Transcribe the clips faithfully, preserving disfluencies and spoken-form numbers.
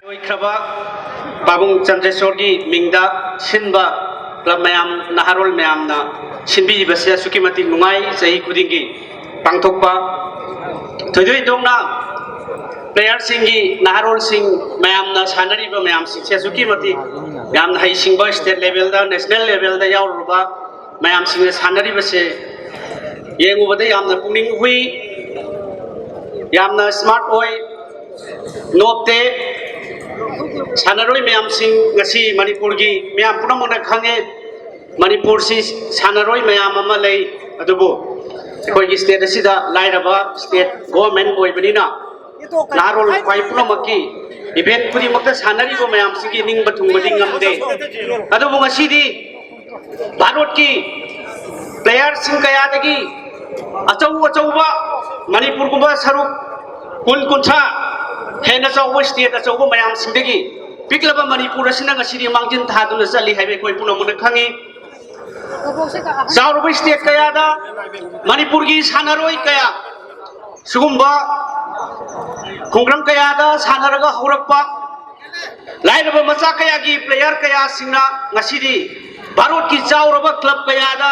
ꯑꯣꯏꯈ꯭ꯔꯕ ꯄꯥꯕꯨꯡ ꯆꯟꯗ꯭ꯔꯦꯁꯣꯔꯒꯤ ꯃꯤꯡꯗ ꯁꯤꯟꯕ ꯀ꯭ꯂꯕ ꯃꯌꯥꯝ, ꯅꯍꯥꯔꯣꯜ ꯃꯌꯥꯝꯅ ꯁꯤꯟꯕꯤꯔꯤꯕꯁꯦ ꯑꯁꯨꯛꯀꯤ ꯃꯇꯤꯛ ꯅꯨꯡꯉꯥꯏ꯫ ꯆꯍꯤ ꯈꯨꯗꯤꯡꯒꯤ ꯄꯥꯡꯊꯣꯛꯄ ꯊꯣꯏꯗꯣꯛ ꯍꯦꯟꯗꯣꯛꯅ ꯄ꯭ꯂꯦꯌꯔꯁꯤꯡꯒꯤ, ꯅꯍꯥꯔꯣꯜꯁꯤꯡ ꯃꯌꯥꯝꯅ ꯁꯥꯟꯅꯔꯤꯕ ꯃꯌꯥꯝꯁꯤꯡꯁꯦ ꯑꯁꯨꯛꯀꯤ ꯃꯇꯤꯛ ꯌꯥꯝꯅ ꯍꯩꯁꯤꯡꯕ, ꯁ꯭ꯇꯦꯠ ꯂꯦꯚꯦꯜꯗ, ꯅꯦꯁꯅꯦꯜ ꯂꯦꯚꯦꯜꯗ ꯌꯥꯎꯔꯨꯔꯕ ꯃꯌꯥꯝꯁꯤꯡꯅ ꯁꯥꯟꯅꯔꯤꯕꯁꯦ ꯌꯦꯡꯉꯨꯕꯗ ꯌꯥꯝꯅ ꯄꯨꯛꯅꯤꯡ ꯍꯨꯏ, ꯌꯥꯝꯅ ꯁ꯭ꯃꯥꯔꯠ ꯑꯣꯏ, ꯅꯣꯞꯇꯦ꯫ ꯁꯥꯟꯅꯔꯣꯏ ꯃꯌꯥꯝꯁꯤꯡ ꯉꯁꯤ ꯃꯅꯤꯄꯨꯔꯒꯤ ꯃꯤꯌꯥꯝ ꯄꯨꯝꯅꯃꯛꯅ ꯈꯪꯉꯦ, ꯃꯅꯤꯄꯨꯔꯁꯤ ꯁꯥꯟꯅꯔꯣꯏ ꯃꯌꯥꯝ ꯑꯃ ꯂꯩ, ꯑꯗꯨꯕꯨ ꯑꯩꯈꯣꯏꯒꯤ ꯁ꯭ꯇꯦꯠ ꯑꯁꯤꯗ ꯂꯥꯏꯔꯕ ꯁ꯭ꯇꯦꯠ ꯒꯣꯔꯃꯦꯟ ꯑꯣꯏꯕꯅꯤꯅ ꯅꯍꯥꯔꯣꯜ ꯈ꯭ꯋꯥꯏ ꯄꯨꯝꯅꯃꯛꯀꯤ ꯏꯚꯦꯟꯠ ꯈꯨꯗꯤꯡꯃꯛꯇ ꯁꯥꯟꯅꯔꯤꯕ ꯃꯌꯥꯝꯁꯤꯒꯤ ꯅꯤꯡꯕ ꯊꯨꯡꯕꯗꯤ ꯉꯝꯗꯦ꯫ ꯑꯗꯨꯕꯨ ꯉꯁꯤꯗꯤ ꯚꯥꯔꯠꯀꯤ ꯄ꯭ꯂꯦꯌꯥꯔꯁꯤꯡ ꯀꯌꯥꯗꯒꯤ ꯑꯆꯧ ꯑꯆꯧꯕ ꯃꯅꯤꯄꯨꯔꯒꯨꯝꯕ ꯁꯔꯨꯛ ꯀꯨꯟ ꯀꯨꯟꯊ꯭ꯔꯥ ꯍꯦꯟꯅ ꯆꯥꯎꯕ ꯁ꯭ꯇꯦꯠ ꯑꯆꯧꯕ ꯃꯌꯥꯝꯁꯤꯡꯗꯒꯤ ꯄꯤꯛꯂꯕ ꯃꯅꯤꯄꯨꯔ ꯑꯁꯤꯅ ꯉꯁꯤꯗꯤ ꯃꯥꯡꯖꯤꯟ ꯊꯥꯗꯨꯅ ꯆꯠꯂꯤ ꯍꯥꯏꯕ ꯑꯩꯈꯣꯏ ꯄꯨꯝꯅꯃꯛꯅ ꯈꯪꯉꯤ꯫ ꯆꯥꯎꯔꯕ ꯁ꯭ꯇꯦꯠ ꯀꯌꯥꯗ ꯃꯅꯤꯄꯨꯔꯒꯤ ꯁꯥꯟꯅꯔꯣꯏ ꯀꯌꯥ ꯁꯤꯒꯨꯝꯕ ꯈꯣꯡꯖꯪ ꯀꯌꯥꯗ ꯁꯥꯟꯅꯔꯒ ꯍꯧꯔꯛꯄ ꯂꯥꯏꯔꯕ ꯃꯆꯥ ꯀꯌꯥꯒꯤ ꯄ꯭ꯂꯦꯌꯥꯔ ꯀꯌꯥꯁꯤꯡꯅ ꯉꯁꯤꯗꯤ ꯚꯥꯔꯠꯀꯤ ꯆꯥꯎꯔꯕ ꯀ꯭ꯂꯕ ꯀꯌꯥꯗ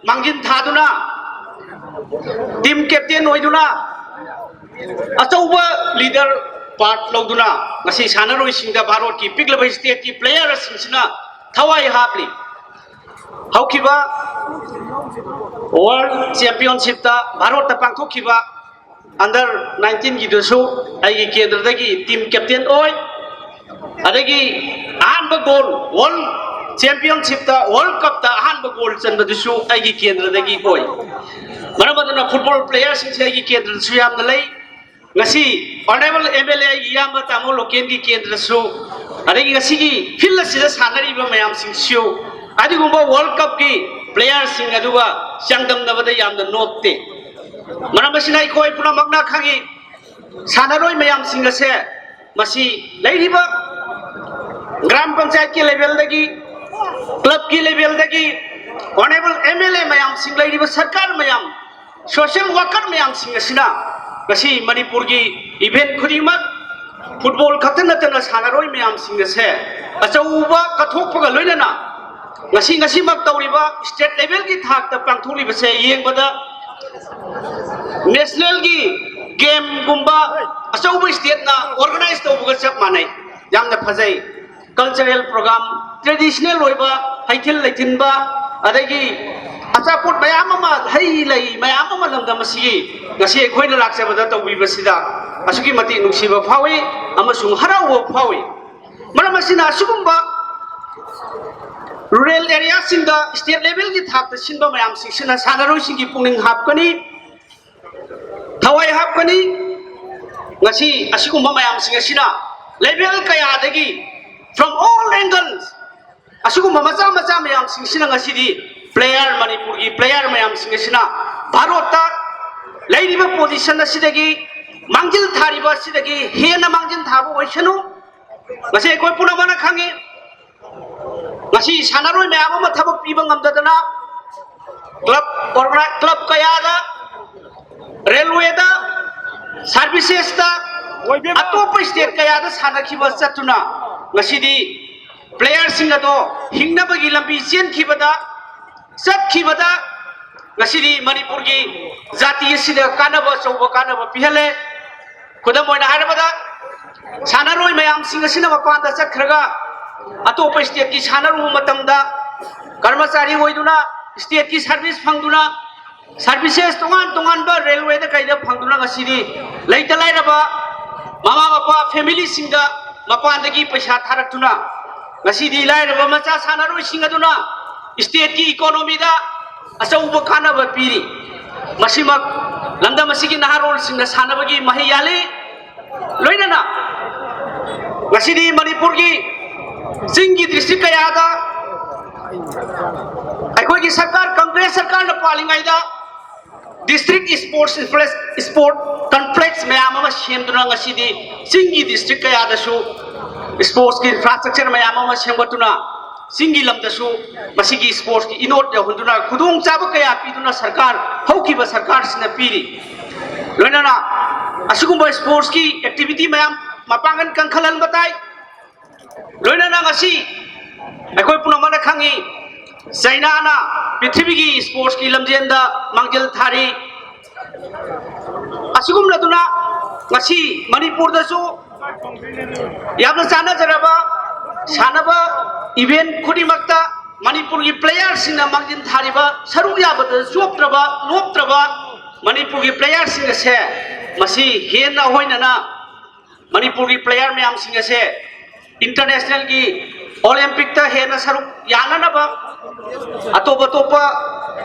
ꯃꯥꯡꯖꯤꯟ ꯊꯥꯗꯨꯅ ꯇꯤꯝ ꯀꯦꯞꯇꯦꯟ ꯑꯣꯏꯗꯨꯅ ꯑꯆꯧꯕ ꯂꯤꯗꯔ ꯄꯥꯔꯠ ꯂꯧꯗꯨꯅ ꯉꯁꯤ ꯁꯥꯟꯅꯔꯣꯏꯁꯤꯡꯗ ꯚꯥꯔꯠꯀꯤ ꯄꯤꯛꯂꯕ ꯁ꯭ꯇꯦꯠꯀꯤ ꯄ꯭ꯂꯦꯌꯥꯔꯁꯤꯡꯁꯤꯅ ꯊꯋꯥꯏ ꯍꯥꯞꯂꯤ꯫ ꯍꯧꯈꯤꯕ ꯋꯥꯔꯜ ꯆꯦꯝꯄꯤꯌꯟꯁꯤꯞꯇ ꯚꯥꯔꯠꯇ ꯄꯥꯡꯊꯣꯛꯈꯤꯕ ꯑꯟꯗꯔ ꯅꯥꯏꯟꯇꯤꯟꯒꯤꯗꯨꯁꯨ ꯑꯩꯒꯤ ꯀꯦꯟꯗ꯭ꯔꯗꯒꯤ ꯇꯤꯝ ꯀꯦꯞꯇꯦꯟ ꯑꯣꯏ꯫ ꯑꯗꯒꯤ ꯑꯍꯥꯟꯕ ꯒꯣꯜ, ꯋꯥꯔꯜ ꯆꯦꯝꯄꯤꯌꯟꯁꯤꯞꯇ, ꯋꯥꯔꯜ ꯀꯞꯇ ꯑꯍꯥꯟꯕ ꯒꯣꯜ ꯆꯟꯕꯗꯨꯁꯨ ꯑꯩꯒꯤ ꯀꯦꯟꯗ꯭ꯔꯗꯒꯤ ꯑꯣꯏ꯫ ꯃꯔꯝ ꯑꯗꯨꯅ ꯐꯨꯠꯕꯣꯜ ꯄ꯭ꯂꯦꯌꯥꯔꯁꯤꯡꯁꯦ ꯑꯩꯒꯤ ꯀꯦꯟꯗ꯭ꯔꯗꯁꯨ ꯌꯥꯝꯅ ꯂꯩ꯫ ꯉꯁꯤ ꯑꯣꯅꯔꯦꯕꯜ ꯑꯦꯝ ꯑꯦꯜ ꯑꯦ ꯏꯌꯥꯝꯕ ꯇꯥꯃꯣ ꯂꯣꯀꯦꯟꯒꯤ ꯀꯦꯟꯗ꯭ꯔꯁꯨ, ꯑꯗꯒꯤ ꯉꯁꯤꯒꯤ ꯐꯤꯜ ꯑꯁꯤꯗ ꯁꯥꯟꯅꯔꯤꯕ ꯃꯌꯥꯝꯁꯤꯡꯁꯨ ꯑꯗꯨꯒꯨꯝꯕ ꯋꯥꯔꯜ ꯀꯞꯀꯤ ꯄ꯭ꯂꯦꯌꯥꯔꯁꯤꯡ ꯑꯗꯨꯒ ꯆꯥꯡꯗꯝꯅꯕꯗ ꯌꯥꯝꯅ ꯅꯣꯞꯇꯦ꯫ ꯃꯔꯝ ꯑꯁꯤꯅ ꯑꯩꯈꯣꯏ ꯄꯨꯝꯅꯃꯛꯅ ꯈꯪꯉꯤ, ꯁꯥꯟꯅꯔꯣꯏ ꯃꯌꯥꯝꯁꯤꯡ ꯑꯁꯦ ꯃꯁꯤ ꯂꯩꯔꯤꯕ ꯒ꯭ꯔꯥꯝ ꯄꯟꯆꯥꯌꯠꯀꯤ ꯂꯦꯚꯦꯜꯗꯒꯤ, ꯀ꯭ꯂꯕꯀꯤ ꯂꯦꯚꯦꯜꯗꯒꯤ, ꯑꯣꯅꯔꯦꯕꯜ ꯑꯦꯝ ꯑꯦꯜ ꯑꯦ ꯃꯌꯥꯝꯁꯤꯡ, ꯂꯩꯔꯤꯕ ꯁꯔꯀꯥꯔ ꯃꯌꯥꯝ, ꯁꯣꯁꯤꯌꯦꯜ ꯋꯥꯔꯀꯔ ꯃꯌꯥꯝꯁꯤꯡ ꯑꯁꯤꯅ ꯉꯁꯤ ꯃꯅꯤꯄꯨꯔꯒꯤ ꯏꯚꯦꯟꯠ ꯈꯨꯗꯤꯡꯃꯛ, ꯐꯨꯠꯕꯣꯜ ꯈꯛꯇ ꯅꯠꯇꯅ ꯁꯥꯟꯅꯔꯣꯏ ꯃꯌꯥꯝꯁꯤꯡ ꯑꯁꯦ ꯑꯆꯧꯕ ꯀꯠꯊꯣꯛꯄꯒ ꯂꯣꯏꯅꯅ ꯉꯁꯤ, ꯉꯁꯤꯃꯛ ꯇꯧꯔꯤꯕ ꯁ꯭ꯇꯦꯠ ꯂꯦꯚꯦꯜꯒꯤ ꯊꯥꯛꯇ ꯄꯥꯡꯊꯣꯛꯂꯤꯕꯁꯦ ꯌꯦꯡꯕꯗ ꯅꯦꯁꯅꯦꯜꯒꯤ ꯒꯦꯝꯒꯨꯝꯕ ꯑꯆꯧꯕ ꯁ꯭ꯇꯦꯠꯅ ꯑꯣꯔꯒꯅꯥꯏꯖ ꯇꯧꯕꯒ ꯆꯞ ꯃꯥꯟꯅꯩ꯫ ꯌꯥꯝꯅ ꯐꯖꯩ꯫ ꯀꯜꯆꯔꯦꯜ ꯄ꯭ꯔꯣꯒ꯭ꯔꯥꯝ, ꯇ꯭ꯔꯦꯗꯤꯁꯅꯦꯜ ꯑꯣꯏꯕ ꯍꯩꯊꯤꯜ ꯂꯩꯊꯤꯟꯕ, ꯑꯗꯒꯤ ꯑꯆꯥꯄꯣꯠ ꯃꯌꯥꯝ ꯑꯃ, ꯍꯩ ꯂꯩ ꯃꯌꯥꯝ ꯑꯃ ꯂꯝꯗꯝ ꯑꯁꯤꯒꯤ ꯉꯁꯤ ꯑꯩꯈꯣꯏꯅ ꯂꯥꯛꯆꯕꯗ ꯇꯧꯕꯤꯕꯁꯤꯗ ꯑꯁꯨꯛꯀꯤ ꯃꯇꯤꯛ ꯅꯨꯡꯁꯤꯕ ꯐꯥꯎꯏ ꯑꯃꯁꯨꯡ ꯍꯔꯥꯎꯕ ꯐꯥꯎꯏ꯫ ꯃꯔꯝ ꯑꯁꯤꯅ ꯑꯁꯤꯒꯨꯝꯕ Rural areaꯁꯤꯡꯗ state levelꯒꯤ ꯊꯥꯛꯇ ꯁꯤꯟꯕ ꯃꯌꯥꯝꯁꯤꯡꯁꯤꯅ ꯁꯥꯟꯅꯔꯣꯏꯁꯤꯡꯒꯤ ꯄꯨꯛꯅꯤꯡ ꯍꯥꯞꯀꯅꯤ, ꯊꯋꯥꯏ ꯍꯥꯞꯀꯅꯤ꯫ ꯉꯁꯤ ꯑꯁꯤꯒꯨꯝꯕ ꯃꯌꯥꯝꯁꯤꯡ ꯑꯁꯤꯅ level ꯀꯌꯥꯗꯒꯤ, from all angles, ꯑꯁꯤꯒꯨꯝꯕ ꯃꯆꯥ ꯃꯆꯥ ꯃꯌꯥꯝꯁꯤꯡꯁꯤꯅ ꯉꯁꯤꯗꯤ player, ꯃꯅꯤꯄꯨꯔꯒꯤ player ꯃꯌꯥꯝꯁꯤꯡ ꯑꯁꯤꯅ ꯚꯥꯔꯣꯠꯇ ꯂꯩꯔꯤꯕ position ꯑꯁꯤꯗꯒꯤ, ꯃꯥꯡꯖꯤꯜ ꯊꯥꯔꯤꯕ ꯑꯁꯤꯗꯒꯤ ꯍꯦꯟꯅ ꯃꯥꯡꯖꯤꯜ ꯊꯥꯕ ꯑꯣꯏꯁꯅꯨ꯫ ꯉꯁꯤ ꯑꯩꯈꯣꯏ ꯄꯨꯝꯅꯃꯛꯅ ꯈꯪꯉꯤ, ꯉꯁꯤ ꯁꯥꯟꯅꯔꯣꯏ ꯃꯌꯥꯝ ꯑꯃ ꯊꯕꯛ ꯄꯤꯕ ꯉꯝꯗꯗꯅ club, club ꯀꯌꯥꯗ, railwayꯗ, servicesꯇ, ꯑꯇꯣꯞꯄ state ꯀꯌꯥꯗ ꯁꯥꯟꯅꯈꯤꯕ ꯆꯠꯇꯨꯅ ꯉꯁꯤꯗꯤ playerꯁꯤꯡ ꯑꯗꯣ ꯍꯤꯡꯅꯕꯒꯤ ꯂꯝꯕꯤ ꯆꯦꯟꯈꯤꯕꯗ, ꯆꯠꯈꯤꯕꯗ ꯉꯁꯤꯗꯤ ꯃꯅꯤꯄꯨꯔꯒꯤ ꯖꯥꯇꯤ ꯑꯁꯤꯗ ꯀꯥꯟꯅꯕ, ꯑꯆꯧꯕ ꯀꯥꯟꯅꯕ ꯄꯤꯍꯜꯂꯦ꯫ ꯈꯨꯗꯝ ꯑꯣꯏꯅ ꯍꯥꯏꯔꯕꯗ, ꯁꯥꯟꯅꯔꯣꯏ ꯃꯌꯥꯝꯁꯤꯡ ꯑꯁꯤꯅ ꯃꯄꯥꯟꯗ ꯆꯠꯈ꯭ꯔꯒ ꯑꯇꯣꯞꯄ stateꯀꯤ ꯁꯥꯟꯅꯔꯨꯕ ꯃꯇꯝꯗ ꯀꯔꯃꯆꯥꯔꯤ ꯑꯣꯏꯗꯨꯅ, stateꯀꯤ service ꯐꯪꯗꯨꯅ, services ꯇꯣꯉꯥꯟ ꯇꯣꯉꯥꯟꯕ railwayꯗ ꯀꯩꯗ ꯐꯪꯗꯨꯅ ꯉꯁꯤꯗꯤ ꯂꯩꯇ ꯂꯥꯏꯔꯕ ꯃꯃꯥ ꯃꯄꯥ familyꯁꯤꯡꯗ ꯃꯄꯥꯟꯗꯒꯤ ꯄꯩꯁꯥ ꯊꯥꯔꯛꯇꯨꯅ ꯉꯁꯤꯗꯤ ꯂꯥꯏꯔꯕ ꯃꯆꯥ ꯁꯥꯟꯅꯔꯣꯏꯁꯤꯡ ꯑꯗꯨꯅ stateꯀꯤ economyꯗ ꯑꯆꯧꯕ ꯀꯥꯟꯅꯕ ꯄꯤꯔꯤ꯫ ꯃꯁꯤꯃꯛ ꯂꯝꯗꯝ ꯑꯁꯤꯒꯤ ꯅꯍꯥꯔꯣꯜꯁꯤꯡꯅ ꯁꯥꯟꯅꯕꯒꯤ ꯃꯍꯩ ꯌꯥꯜꯂꯤ꯫ ꯂꯣꯏꯅꯅ ꯉꯁꯤꯗꯤ ꯃꯅꯤꯄꯨꯔꯒꯤ ꯆꯤꯡꯒꯤ district ꯀꯌꯥꯗ ꯑꯩꯈꯣꯏꯒꯤ ꯁꯔꯀꯥꯔ, Congress ꯁꯔꯀꯥꯔꯅ ꯄꯥꯜꯂꯤꯉꯩꯗ district sports complex, sport complex ꯃꯌꯥꯝ ꯑꯃ ꯁꯦꯝꯗꯨꯅ ꯉꯁꯤꯗꯤ ꯆꯤꯡꯒꯤ district ꯀꯌꯥꯗꯁꯨ sportsꯀꯤ infrastructure ꯃꯌꯥꯝ ꯑꯃ ꯁꯦꯝꯒꯠꯇꯨꯅ ꯆꯤꯡꯒꯤ ꯂꯝꯗꯁꯨ ꯃꯁꯤꯒꯤ sportsꯀꯤ ꯏꯅꯣꯠ ꯌꯧꯍꯟꯗꯨꯅ ꯈꯨꯗꯣꯡꯆꯥꯕ ꯀꯌꯥ ꯄꯤꯗꯨꯅ ꯁꯔꯀꯥꯔ, ꯍꯧꯈꯤꯕ ꯁꯔꯀꯥꯔꯁꯤꯅ ꯄꯤꯔꯤ꯫ ꯂꯣꯏꯅꯅ ꯑꯁꯤꯒꯨꯝꯕ sportsꯀꯤ activity ꯃꯌꯥꯝ ꯃꯄꯥꯡꯒꯜ ꯀꯟꯈꯠꯍꯟꯕ ꯇꯥꯏ꯫ ꯂꯣꯏꯅꯅ ꯉꯁꯤ ꯑꯩꯈꯣꯏ ꯄꯨꯝꯅꯃꯛꯅ ꯈꯪꯉꯤ, ꯆꯩꯅꯥꯅ ꯄ꯭ꯔꯤꯊꯤꯕꯤꯒꯤ sportsꯀꯤ ꯂꯝꯖꯦꯟꯗ ꯃꯥꯡꯖꯤꯜ ꯊꯥꯔꯤ꯫ ꯑꯁꯤꯒꯨꯝꯂꯗꯨꯅ ꯉꯁꯤ ꯃꯅꯤꯄꯨꯔꯗꯁꯨ ꯌꯥꯝꯅ ꯆꯥꯟꯅꯖꯔꯕ ꯁꯥꯟꯅꯕ event ꯈꯨꯗꯤꯡꯃꯛꯇ ꯃꯅꯤꯄꯨꯔꯒꯤ playerꯁꯤꯡꯅ ꯃꯥꯡꯖꯤꯜ ꯊꯥꯔꯤꯕ, ꯁꯔꯨꯛ ꯌꯥꯕꯗ ꯆꯣꯞꯇ꯭ꯔꯕ, ꯅꯣꯞꯇ꯭ꯔꯕ ꯃꯅꯤꯄꯨꯔꯒꯤ playerꯁꯤꯡ ꯑꯁꯦ ꯃꯁꯤ ꯍꯦꯟꯅ ꯑꯣꯏꯅꯅ ꯃꯅꯤꯄꯨꯔꯒꯤ player ꯃꯌꯥꯝꯁꯤꯡ ꯑꯁꯦ internationalꯒꯤ ꯑꯣꯂꯦꯝꯄꯤꯛꯇ ꯍꯦꯟꯅ ꯁꯔꯨꯛ ꯌꯥꯅꯅꯕ, ꯑꯇꯣꯞ ꯑꯇꯣꯞꯄ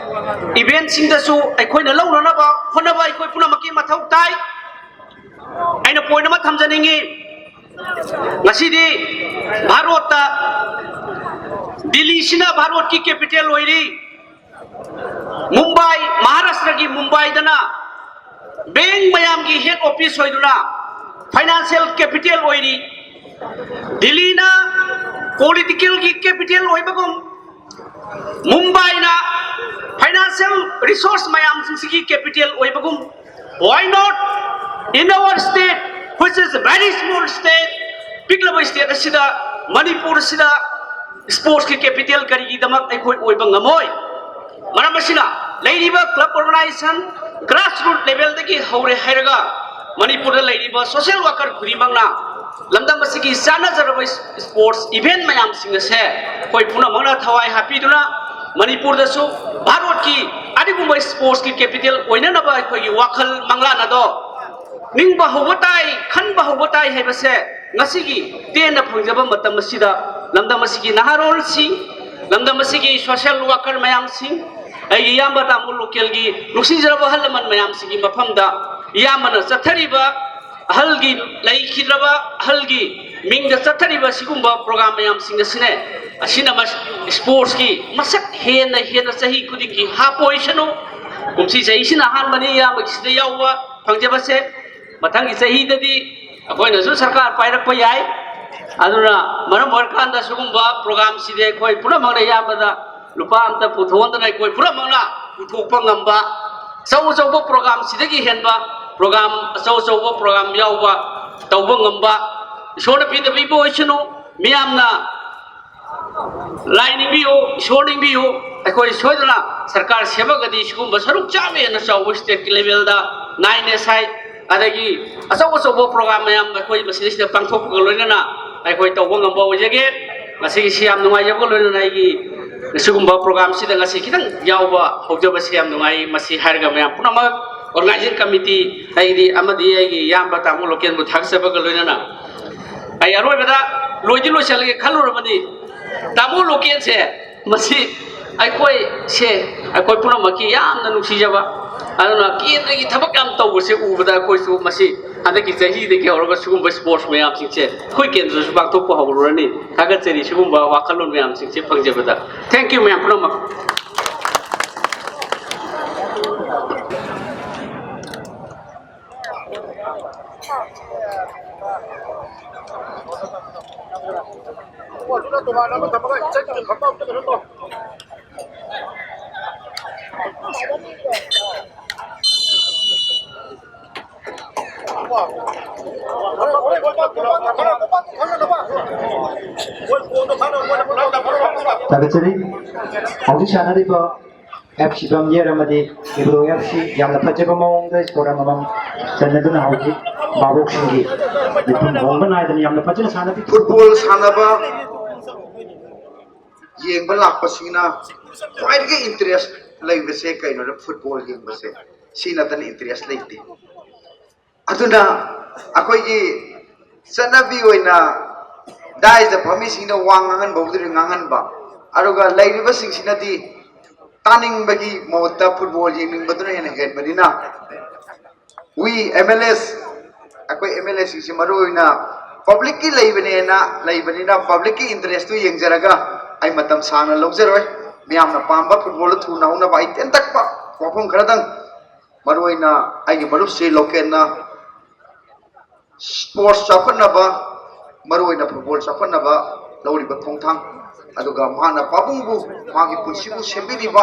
ꯏꯚꯦꯟꯠꯁꯤꯡꯗꯁꯨ ꯑꯩꯈꯣꯏꯅ ꯂꯧꯅꯅꯕ ꯍꯣꯠꯅꯕ ꯑꯩꯈꯣꯏ ꯄꯨꯝꯅꯃꯛꯀꯤ ꯃꯊꯧ ꯇꯥꯏ꯫ ꯑꯩꯅ ꯄꯣꯏꯟꯠ ꯑꯃ ꯊꯝꯖꯅꯤꯡꯉꯤ꯫ ꯉꯁꯤꯗꯤ ꯚꯥꯔꯣꯠꯇ ꯗꯤꯜꯂꯤꯁꯤꯅ ꯚꯥꯔꯣꯠꯀꯤ ꯀꯦꯄꯤꯇꯦꯜ ꯑꯣꯏꯔꯤ꯫ ꯃꯨꯝꯕꯥꯏ, ꯃꯍꯥꯔꯥꯁꯇ꯭ꯔꯒꯤ ꯃꯨꯝꯕꯥꯏꯗꯅ ꯕꯦꯡꯛ ꯃꯌꯥꯝꯒꯤ ꯍꯦꯗ ꯑꯣꯐꯤꯁ ꯑꯣꯏꯗꯨꯅ ꯐꯥꯏꯅꯥꯟꯁꯤꯌꯦꯜ ꯀꯦꯄꯤꯇꯦꯜ ꯑꯣꯏꯔꯤ꯫ ꯗꯤꯜꯂꯤꯅ ꯄꯣꯂꯤꯇꯤꯀꯦꯜꯒꯤ ꯀꯦꯄꯤꯇꯦꯜ ꯑꯣꯏꯕꯒꯨꯝ, ꯃꯨꯝꯕꯥꯏꯅ ꯐꯥꯏꯅꯥꯟꯁꯤꯌꯦꯜ ꯔꯤꯁꯣꯔꯁ ꯃꯌꯥꯝꯁꯤꯡꯁꯤꯒꯤ ꯀꯦꯄꯤꯇꯦꯜ ꯑꯣꯏꯕꯒꯨꯝ, why not in our state, which is a very small state, ꯄꯤꯛꯂꯕ ꯁ꯭ꯇꯦꯠ ꯑꯁꯤꯗ, ꯃꯅꯤꯄꯨꯔ ꯑꯁꯤꯗ ꯁ꯭ꯄꯣꯔꯠꯁꯀꯤ ꯀꯦꯄꯤꯇꯦꯜ ꯀꯔꯤꯒꯤꯗꯃꯛ ꯑꯩꯈꯣꯏ ꯑꯣꯏꯕ ꯉꯝꯃꯣꯏ? ꯃꯔꯝ ꯑꯁꯤꯅ, ꯂꯩꯔꯤꯕ ꯀ꯭ꯂꯕ ꯑꯣꯔꯒꯅꯥꯏꯖꯦꯁꯟ, ꯒ꯭ꯔꯥꯁꯔꯨꯠ ꯂꯦꯚꯦꯜꯗꯒꯤ ꯍꯧꯔꯦ ꯍꯥꯏꯔꯒ, ꯃꯅꯤꯄꯨꯔꯗ ꯂꯩꯔꯤꯕ ꯁꯣꯁꯤꯌꯦꯜ ꯋꯥꯀꯔ ꯈꯨꯗꯤꯡꯃꯛꯅ ꯂꯝꯗꯝ ꯑꯁꯤꯒꯤ ꯆꯥꯟꯅꯖꯔꯕ ꯁ꯭ꯄꯣꯔꯠꯁ ꯏꯚꯦꯟꯠ ꯃꯌꯥꯝꯁꯤꯡ ꯑꯁꯦ ꯑꯩꯈꯣꯏ ꯄꯨꯝꯅꯃꯛꯅ ꯊꯋꯥꯏ ꯍꯥꯞꯄꯤꯗꯨꯅ, ꯃꯅꯤꯄꯨꯔꯗꯁꯨ ꯚꯥꯔꯠꯀꯤ ꯑꯗꯨꯒꯨꯝꯕ ꯁ꯭ꯄꯣꯔꯠꯁꯀꯤ ꯀꯦꯄꯤꯇꯦꯜ ꯑꯣꯏꯅꯅꯕ ꯑꯩꯈꯣꯏꯒꯤ ꯋꯥꯈꯜ ꯃꯪꯂꯥꯟ ꯑꯗꯣ ꯅꯤꯡꯕ ꯍꯧꯕ ꯇꯥꯏ, ꯈꯟꯕ ꯍꯧꯕ ꯇꯥꯏ ꯍꯥꯏꯕꯁꯦ ꯉꯁꯤꯒꯤ ꯇꯦꯟꯅ ꯐꯪꯖꯕ ꯃꯇꯝ ꯑꯁꯤꯗ ꯂꯝꯗꯝ ꯑꯁꯤꯒꯤ ꯅꯍꯥꯔꯣꯜꯁꯤꯡ, ꯂꯝꯗꯝ ꯑꯁꯤꯒꯤ ꯁꯣꯁꯤꯌꯦꯜ ꯋꯥꯀꯔ ꯃꯌꯥꯝꯁꯤꯡ, ꯑꯩꯒꯤ ꯏꯌꯥꯝꯕ ꯇꯥꯃꯣ ꯂꯣꯀꯦꯜꯒꯤ ꯅꯨꯡꯁꯤꯖꯔꯕ ꯑꯍꯜ ꯂꯃꯟ ꯃꯌꯥꯝꯁꯤꯡꯒꯤ ꯃꯐꯝꯗ ꯏꯌꯥꯝꯕꯅ ꯆꯠꯊꯔꯤꯕ ꯑꯍꯜꯒꯤ, ꯂꯩꯈꯤꯗ꯭ꯔꯕ ꯑꯍꯜꯒꯤ ꯃꯤꯡꯗ ꯆꯠꯊꯔꯤꯕ ꯁꯤꯒꯨꯝꯕ ꯄ꯭ꯔꯣꯒ꯭ꯔꯥꯝ ꯃꯌꯥꯝꯁꯤꯡ ꯑꯁꯤꯅꯦ, ꯑꯁꯤꯅ ꯃꯁ-, ꯁ꯭ꯄꯣꯔꯠꯁꯀꯤ ꯃꯁꯛ ꯍꯦꯟꯅ ꯍꯦꯟꯅ ꯆꯍꯤ ꯈꯨꯗꯤꯡꯒꯤ ꯍꯥꯞꯄ ꯑꯣꯏꯁꯅꯨ꯫ ꯀꯨꯝꯁꯤ ꯆꯍꯤꯁꯤꯅ ꯑꯍꯥꯟꯕꯅꯤ ꯏꯌꯥꯝꯕꯒꯤꯁꯤꯗ ꯌꯥꯎꯕ ꯐꯪꯖꯕꯁꯦ꯫ ꯃꯊꯪꯒꯤ ꯆꯍꯤꯗꯗꯤ ꯑꯩꯈꯣꯏꯅꯁꯨ ꯁꯔꯀꯥꯔ ꯄꯥꯏꯔꯛꯄ ꯌꯥꯏ꯫ ꯑꯗꯨꯅ ꯃꯔꯝ ꯑꯣꯏꯔꯀꯥꯟꯗ ꯁꯤꯒꯨꯝꯕ ꯄ꯭ꯔꯣꯒ꯭ꯔꯥꯝꯁꯤꯗꯤ ꯑꯩꯈꯣꯏ ꯄꯨꯝꯅꯃꯛꯅ ꯏꯌꯥꯝꯕꯗ ꯂꯨꯄꯥ ꯑꯝꯇ ꯄꯨꯊꯣꯛꯍꯟꯗꯅ ꯑꯩꯈꯣꯏ ꯄꯨꯝꯅꯃꯛꯅ ꯄꯨꯊꯣꯛꯄ ꯉꯝꯕ, ꯑꯆꯧ ꯑꯆꯧꯕ ꯄ꯭ꯔꯣꯒ꯭ꯔꯥꯝꯁꯤꯗꯒꯤ ꯍꯦꯟꯕ ꯄ꯭ꯔꯣꯒ꯭ꯔꯥꯝ, ꯑꯆꯧ ꯑꯆꯧꯕ ꯄ꯭ꯔꯣꯒ꯭ꯔꯥꯝ ꯌꯥꯎꯕ ꯇꯧꯕ ꯉꯝꯕ, ꯏꯁꯣꯔꯅ ꯄꯤꯗꯕꯤꯕ ꯑꯣꯏꯁꯅꯨ, ꯃꯤꯌꯥꯝꯅ ꯂꯥꯏ ꯅꯤꯡꯕꯤꯌꯨ, ꯏꯁꯣꯔ ꯅꯤꯡꯕꯤꯌꯨ꯫ ꯑꯩꯈꯣꯏ ꯁꯣꯏꯗꯅ ꯁꯔꯀꯥꯔ ꯁꯦꯝꯃꯒꯗꯤ ꯁꯤꯒꯨꯝꯕ ꯁꯔꯨꯛ ꯆꯥꯝꯃ ꯍꯦꯟꯅ ꯆꯥꯎꯕ ꯁ꯭ꯇꯦꯠꯀꯤ ꯂꯦꯚꯦꯜꯗ ꯅꯥꯏꯟ ꯑꯦꯁ ꯑꯥꯏ, ꯑꯗꯒꯤ ꯑꯆꯧ ꯑꯆꯧꯕ ꯄ꯭ꯔꯣꯒ꯭ꯔꯥꯝ ꯃꯌꯥꯝ ꯑꯩꯈꯣꯏ ꯃꯁꯤꯗꯩꯁꯤꯗ ꯄꯥꯡꯊꯣꯛꯄꯒ ꯂꯣꯏꯅꯅ ꯑꯩꯈꯣꯏ ꯇꯧꯕ ꯉꯝꯕ ꯑꯣꯏꯖꯒꯦ꯫ ꯉꯁꯤꯒꯤꯁꯤ ꯌꯥꯝ ꯅꯨꯡꯉꯥꯏꯖꯕꯒ ꯂꯣꯏꯅꯅ ꯑꯩꯒꯤ ꯁꯤꯒꯨꯝꯕ ꯄ꯭ꯔꯣꯒ꯭ꯔꯥꯝꯁꯤꯗ ꯉꯁꯤ ꯈꯤꯇꯪ ꯌꯥꯎꯕ ꯍꯧꯖꯕꯁꯤ ꯌꯥꯝ ꯅꯨꯡꯉꯥꯏ꯫ ꯃꯁꯤ ꯍꯥꯏꯔꯒ ꯃꯌꯥꯝ ꯄꯨꯝꯅꯃꯛ ꯑꯣꯔꯒꯅꯥꯏꯖꯤꯡ ꯀꯃꯤꯇꯤ ꯑꯩꯗꯤ ꯑꯃꯗꯤ ꯑꯩꯒꯤ ꯏꯌꯥꯝꯕ ꯇꯥꯃꯣ ꯂꯣꯀꯦꯟꯕꯨ ꯊꯥꯒꯠꯆꯕꯒ ꯂꯣꯏꯅꯅ ꯑꯩ ꯑꯔꯣꯏꯕꯗ ꯂꯣꯏꯗꯤ ꯂꯣꯏꯁꯤꯜꯂꯒꯦ ꯈꯜꯂꯨꯔꯕꯅꯤ꯫ ꯇꯥꯃꯣ ꯂꯣꯀꯦꯜꯁꯦ, ꯃꯁꯤ ꯑꯩꯈꯣꯏꯁꯦ, ꯑꯩꯈꯣꯏ ꯄꯨꯝꯅꯃꯛꯀꯤ ꯌꯥꯝꯅ ꯅꯨꯡꯁꯤꯖꯕ, ꯑꯗꯨꯅ ꯀꯦꯟꯗ꯭ꯔꯒꯤ ꯊꯕꯛ ꯌꯥꯝ ꯇꯧꯕꯁꯦ ꯎꯕꯗ ꯑꯩꯈꯣꯏꯁꯨ ꯃꯁꯤ ꯍꯟꯗꯛꯀꯤ ꯆꯍꯤꯗꯒꯤ ꯍꯧꯔꯒ ꯁꯤꯒꯨꯝꯕ ꯏꯁꯄꯣꯔꯠꯁ ꯃꯌꯥꯝꯁꯤꯡꯁꯦ ꯑꯩꯈꯣꯏ ꯀꯦꯟꯗ꯭ꯔꯗꯁꯨ ꯄꯥꯡꯊꯣꯛꯄ ꯍꯧꯔꯨꯔꯅꯤ꯫ ꯊꯥꯒꯠꯆꯔꯤ ꯁꯤꯒꯨꯝꯕ ꯋꯥꯈꯜꯂꯣꯟ ꯃꯌꯥꯝꯁꯤꯡꯁꯦ ꯐꯪꯖꯕꯗ꯫ Thank you ꯃꯌꯥꯝ ꯄꯨꯝꯅꯃꯛ꯫ ꯊꯥꯒꯠꯆꯔꯤ꯫ ꯍꯧꯖꯤꯛ ꯁꯥꯟꯅꯔꯤꯕ ꯑꯦꯐ ꯁꯤ ꯕꯝꯌꯦꯔ ꯑꯃꯗꯤ ꯏꯕ꯭ꯔꯣ ꯑꯦꯐ ꯁꯤ ꯌꯥꯝꯅ ꯐꯖꯕ ꯃꯑꯣꯡꯗ ꯁ꯭ꯀꯣꯔ ꯑꯃꯃꯝ ꯆꯟꯅꯗꯨꯅ ꯍꯧꯖꯤꯛ ꯚꯥꯕꯣꯛꯁꯤꯡꯒꯤ ꯃꯤꯄꯨꯝ ꯍꯣꯡꯕ ꯅꯥꯏꯗꯅ ꯌꯥꯝꯅ ꯐꯖꯅ ꯁꯥꯟꯅꯕꯤ꯫ ꯐꯨꯠꯕꯣꯜ ꯁꯥꯟꯅꯕ ꯌꯦꯡꯕ ꯂꯥꯛꯄꯁꯤꯡꯅ ꯈ꯭ꯋꯥꯏꯗꯒꯤ ꯏꯟꯇꯔꯦꯁ ꯂꯩꯕꯁꯦ ꯀꯩꯅꯣꯗ ꯐꯨꯠꯕꯣꯜ ꯌꯦꯡꯕꯁꯦ, ꯁꯤ ꯅꯠꯇꯅ ꯏꯟꯇꯔꯦꯁ ꯂꯩꯇꯦ꯫ ꯑꯗꯨꯅ ꯑꯩꯈꯣꯏꯒꯤ ꯆꯠꯅꯕꯤ ꯑꯣꯏꯅ ꯗꯥꯏꯁꯇ ꯐꯝꯃꯤꯁꯤꯡꯅ ꯋꯥ ꯉꯥꯡꯍꯟꯕꯕꯨꯗꯤ ꯉꯥꯡꯍꯟꯕ, ꯑꯗꯨꯒ ꯂꯩꯔꯤꯕꯁꯤꯡꯁꯤꯅꯗꯤ ꯇꯥꯅꯤꯡꯕꯒꯤ ꯃꯍꯨꯠꯇ ꯐꯨꯠꯕꯣꯜ ꯌꯦꯡꯅꯤꯡꯕꯗꯨꯅ ꯍꯦꯟꯅ ꯍꯦꯟꯕꯅꯤꯅ, ꯋꯤ ꯑꯦꯝ ꯑꯦꯜ ꯑꯦꯁ, ꯑꯩꯈꯣꯏ ꯑꯦꯝ ꯑꯦꯜ ꯑꯦꯁꯤꯡꯁꯤ ꯃꯔꯨ ꯑꯣꯏꯅ ꯄꯕ꯭ꯂꯤꯛꯀꯤ ꯂꯩꯕꯅꯦꯅ ꯂꯩꯕꯅꯤꯅ ꯄꯕ꯭ꯂꯤꯛꯀꯤ ꯏꯟꯇꯔꯦꯁꯇꯨ ꯌꯦꯡꯖꯔꯒ ꯑꯩ ꯃꯇꯝ ꯁꯥꯡꯅ ꯂꯧꯖꯔꯣꯏ꯫ ꯃꯤꯌꯥꯝꯅ ꯄꯥꯝꯕ ꯐꯨꯠꯕꯣꯜꯗ ꯊꯨꯅ ꯍꯧꯅꯕ ꯑꯩ ꯇꯦꯟꯇꯛꯄ ꯋꯥꯐꯝ ꯈꯔꯗꯪ, ꯃꯔꯨ ꯑꯣꯏꯅ ꯑꯩꯒꯤ ꯃꯔꯨꯞꯁꯤ ꯂꯣꯀꯦꯜꯅ ꯁ꯭ꯄꯣꯔꯠꯁ ꯆꯥꯎꯈꯠꯅꯕ, ꯃꯔꯨ ꯑꯣꯏꯅ ꯐꯨꯠꯕꯣꯜ ꯆꯥꯎꯈꯠꯅꯕ ꯂꯧꯔꯤꯕ ꯈꯣꯡꯊꯥꯡ, ꯑꯗꯨꯒ ꯃꯍꯥꯛꯅ ꯄꯥꯕꯨꯡꯕꯨ, ꯃꯥꯒꯤ ꯄꯨꯟꯁꯤꯕꯨ ꯁꯦꯝꯕꯤꯔꯤꯕ,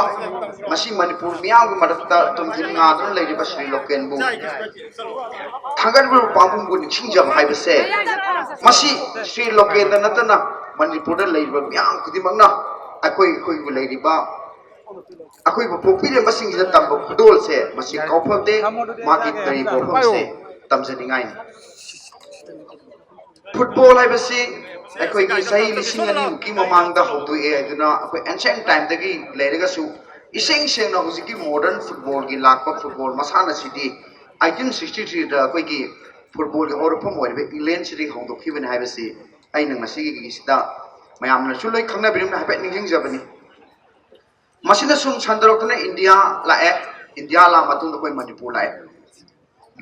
ꯉꯁꯤ ꯃꯅꯤꯄꯨꯔ ꯃꯤꯌꯥꯝꯒꯤ ꯃꯔꯛꯇ ꯇꯨꯝꯖꯤꯟ ꯉꯥꯗꯨꯅ ꯂꯩꯔꯤꯕ ꯁ꯭ꯔꯤ ꯂꯣꯀꯦꯟꯕꯨ ꯊꯥꯒꯠꯂꯤꯕ ꯄꯥꯕꯨꯡꯕꯨ ꯅꯤꯡꯁꯤꯡꯖꯕ ꯍꯥꯏꯕꯁꯦ, ꯃꯁꯤ ꯁ꯭ꯔꯤ ꯂꯣꯀꯦꯟꯗ ꯅꯠꯇꯅ ꯃꯅꯤꯄꯨꯔꯗ ꯂꯩꯔꯤꯕ ꯃꯤꯌꯥꯝ ꯈꯨꯗꯤꯡꯃꯛꯅ ꯑꯩꯈꯣꯏ, ꯑꯩꯈꯣꯏꯕꯨ ꯂꯩꯔꯤꯕ, ꯑꯩꯈꯣꯏꯕꯨ ꯄꯣꯛꯄꯤꯔꯤꯕꯁꯤꯡꯁꯤꯗ ꯇꯝꯕ ꯈꯨꯗꯣꯜꯁꯦ ꯃꯁꯤ ꯀꯥꯎꯐꯗꯦ꯫ ꯃꯥꯒꯤ ꯀꯔꯤ ꯋꯥꯐꯝꯁꯦ ꯇꯝꯖꯅꯤꯡꯉꯥꯏꯅꯤ꯫ ꯐꯨꯠꯕꯣꯜ ꯍꯥꯏꯕꯁꯤ ꯑꯩꯈꯣꯏꯒꯤ ꯆꯍꯤ ꯂꯤꯁꯤꯡ ꯑꯅꯤꯃꯨꯛꯀꯤ ꯃꯃꯥꯡꯗ ꯍꯧꯗꯣꯛꯑꯦ ꯍꯥꯏꯗꯨꯅ ꯑꯩꯈꯣꯏ ꯑꯦꯟꯁꯦꯟ ꯇꯥꯏꯝꯗꯒꯤ ꯂꯩꯔꯒꯁꯨ, ꯏꯁꯦꯡ ꯁꯦꯡꯅ ꯍꯧꯖꯤꯛꯀꯤ ꯃꯣꯗꯔꯟ ꯐꯨꯠꯕꯣꯜꯒꯤ ꯂꯥꯛꯄ ꯐꯨꯠꯕꯣꯜ ꯃꯁꯥꯟꯅꯁꯤꯗꯤ ꯑꯩꯠꯇꯤꯟ ꯁꯤꯛꯁꯇꯤ ꯊ꯭ꯔꯤꯗ ꯑꯩꯈꯣꯏꯒꯤ ꯐꯨꯠꯕꯣꯜꯒꯤ ꯍꯧꯔꯛꯐꯝ ꯑꯣꯏꯔꯤꯕ ꯏꯪꯂꯦꯟꯁꯤꯗꯒꯤ ꯍꯧꯗꯣꯛꯈꯤꯕꯅꯤ ꯍꯥꯏꯕꯁꯤ ꯑꯩꯅ ꯉꯁꯤꯒꯤꯁꯤꯗ ꯃꯌꯥꯝꯅꯁꯨ ꯂꯣꯏ ꯈꯪꯅꯕꯤꯔꯝꯅ ꯍꯥꯏꯐꯦꯠ ꯅꯤꯡꯁꯤꯡꯖꯕꯅꯤ꯫ ꯃꯁꯤꯅ ꯁꯨꯝ ꯁꯟꯗꯣꯔꯛꯇꯨꯅ ꯏꯟꯗꯤꯌꯥ ꯂꯥꯛꯑꯦ꯫ ꯏꯟꯗꯤꯌꯥ ꯂꯥꯛꯑ ꯃꯇꯨꯡꯗ ꯑꯩꯈꯣꯏ ꯃꯅꯤꯄꯨꯔ ꯂꯥꯛꯑꯦ꯫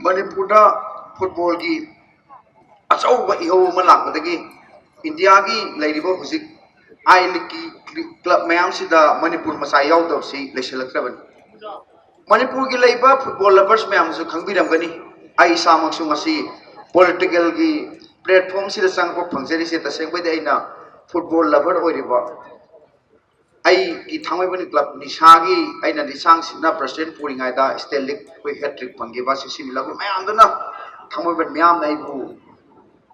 ꯃꯅꯤꯄꯨꯔꯗ ꯐꯨꯠꯕꯣꯜꯒꯤ ꯑꯆꯧꯕ ꯏꯍꯧ ꯑꯃ ꯂꯥꯛꯄꯗꯒꯤ ꯏꯟꯗꯤꯌꯥꯒꯤ ꯂꯩꯔꯤꯕ ꯍꯧꯖꯤꯛ ꯑꯥꯏ ꯂꯤꯒꯀꯤ ꯀ꯭ꯂꯕ ꯃꯌꯥꯝꯁꯤꯗ ꯃꯅꯤꯄꯨꯔ ꯃꯆꯥ ꯌꯥꯎꯗꯕꯁꯤ ꯂꯩꯁꯤꯜꯂꯛꯇ꯭ꯔꯕꯅꯤ꯫ ꯃꯅꯤꯄꯨꯔꯒꯤ ꯂꯩꯕ ꯐꯨꯠꯕꯣꯜ ꯂꯚꯔꯁ ꯃꯌꯥꯝꯁꯨ ꯈꯪꯕꯤꯔꯝꯒꯅꯤ꯫ ꯑꯩ ꯏꯁꯥꯃꯛꯁꯨ ꯉꯁꯤ ꯄꯣꯂꯤꯇꯤꯀꯦꯜꯒꯤ ꯄ꯭ꯂꯦꯠꯐꯣꯝꯁꯤꯗ ꯆꯪꯉꯛꯄ ꯐꯪꯖꯔꯤꯁꯦ ꯇꯁꯦꯡꯕꯩꯗꯤ ꯑꯩꯅ ꯐꯨꯠꯕꯣꯜ ꯂꯚꯔ ꯑꯣꯏꯔꯤꯕ ꯑꯩꯒꯤ ꯊꯥꯡꯃꯩꯕꯟ ꯀ꯭ꯂꯕ ꯅꯤꯁꯥꯒꯤ ꯑꯩꯅ ꯂꯤꯁꯥꯡ ꯁꯤꯠꯅ ꯄ꯭ꯔꯁꯤꯗꯦꯟ ꯄꯨꯔꯤꯉꯩꯗ ꯁ꯭ꯇꯦꯟꯂꯤꯛ ꯑꯩꯈꯣꯏ ꯍꯦꯇ꯭ꯔꯤꯛ ꯐꯪꯈꯤꯕ ꯁꯤ ꯁꯤꯃꯤ ꯂꯧꯃꯤ ꯃꯌꯥꯝꯗꯨꯅ ꯊꯥꯡꯃꯩꯕꯟ ꯃꯤꯌꯥꯝꯅ ꯑꯩꯕꯨ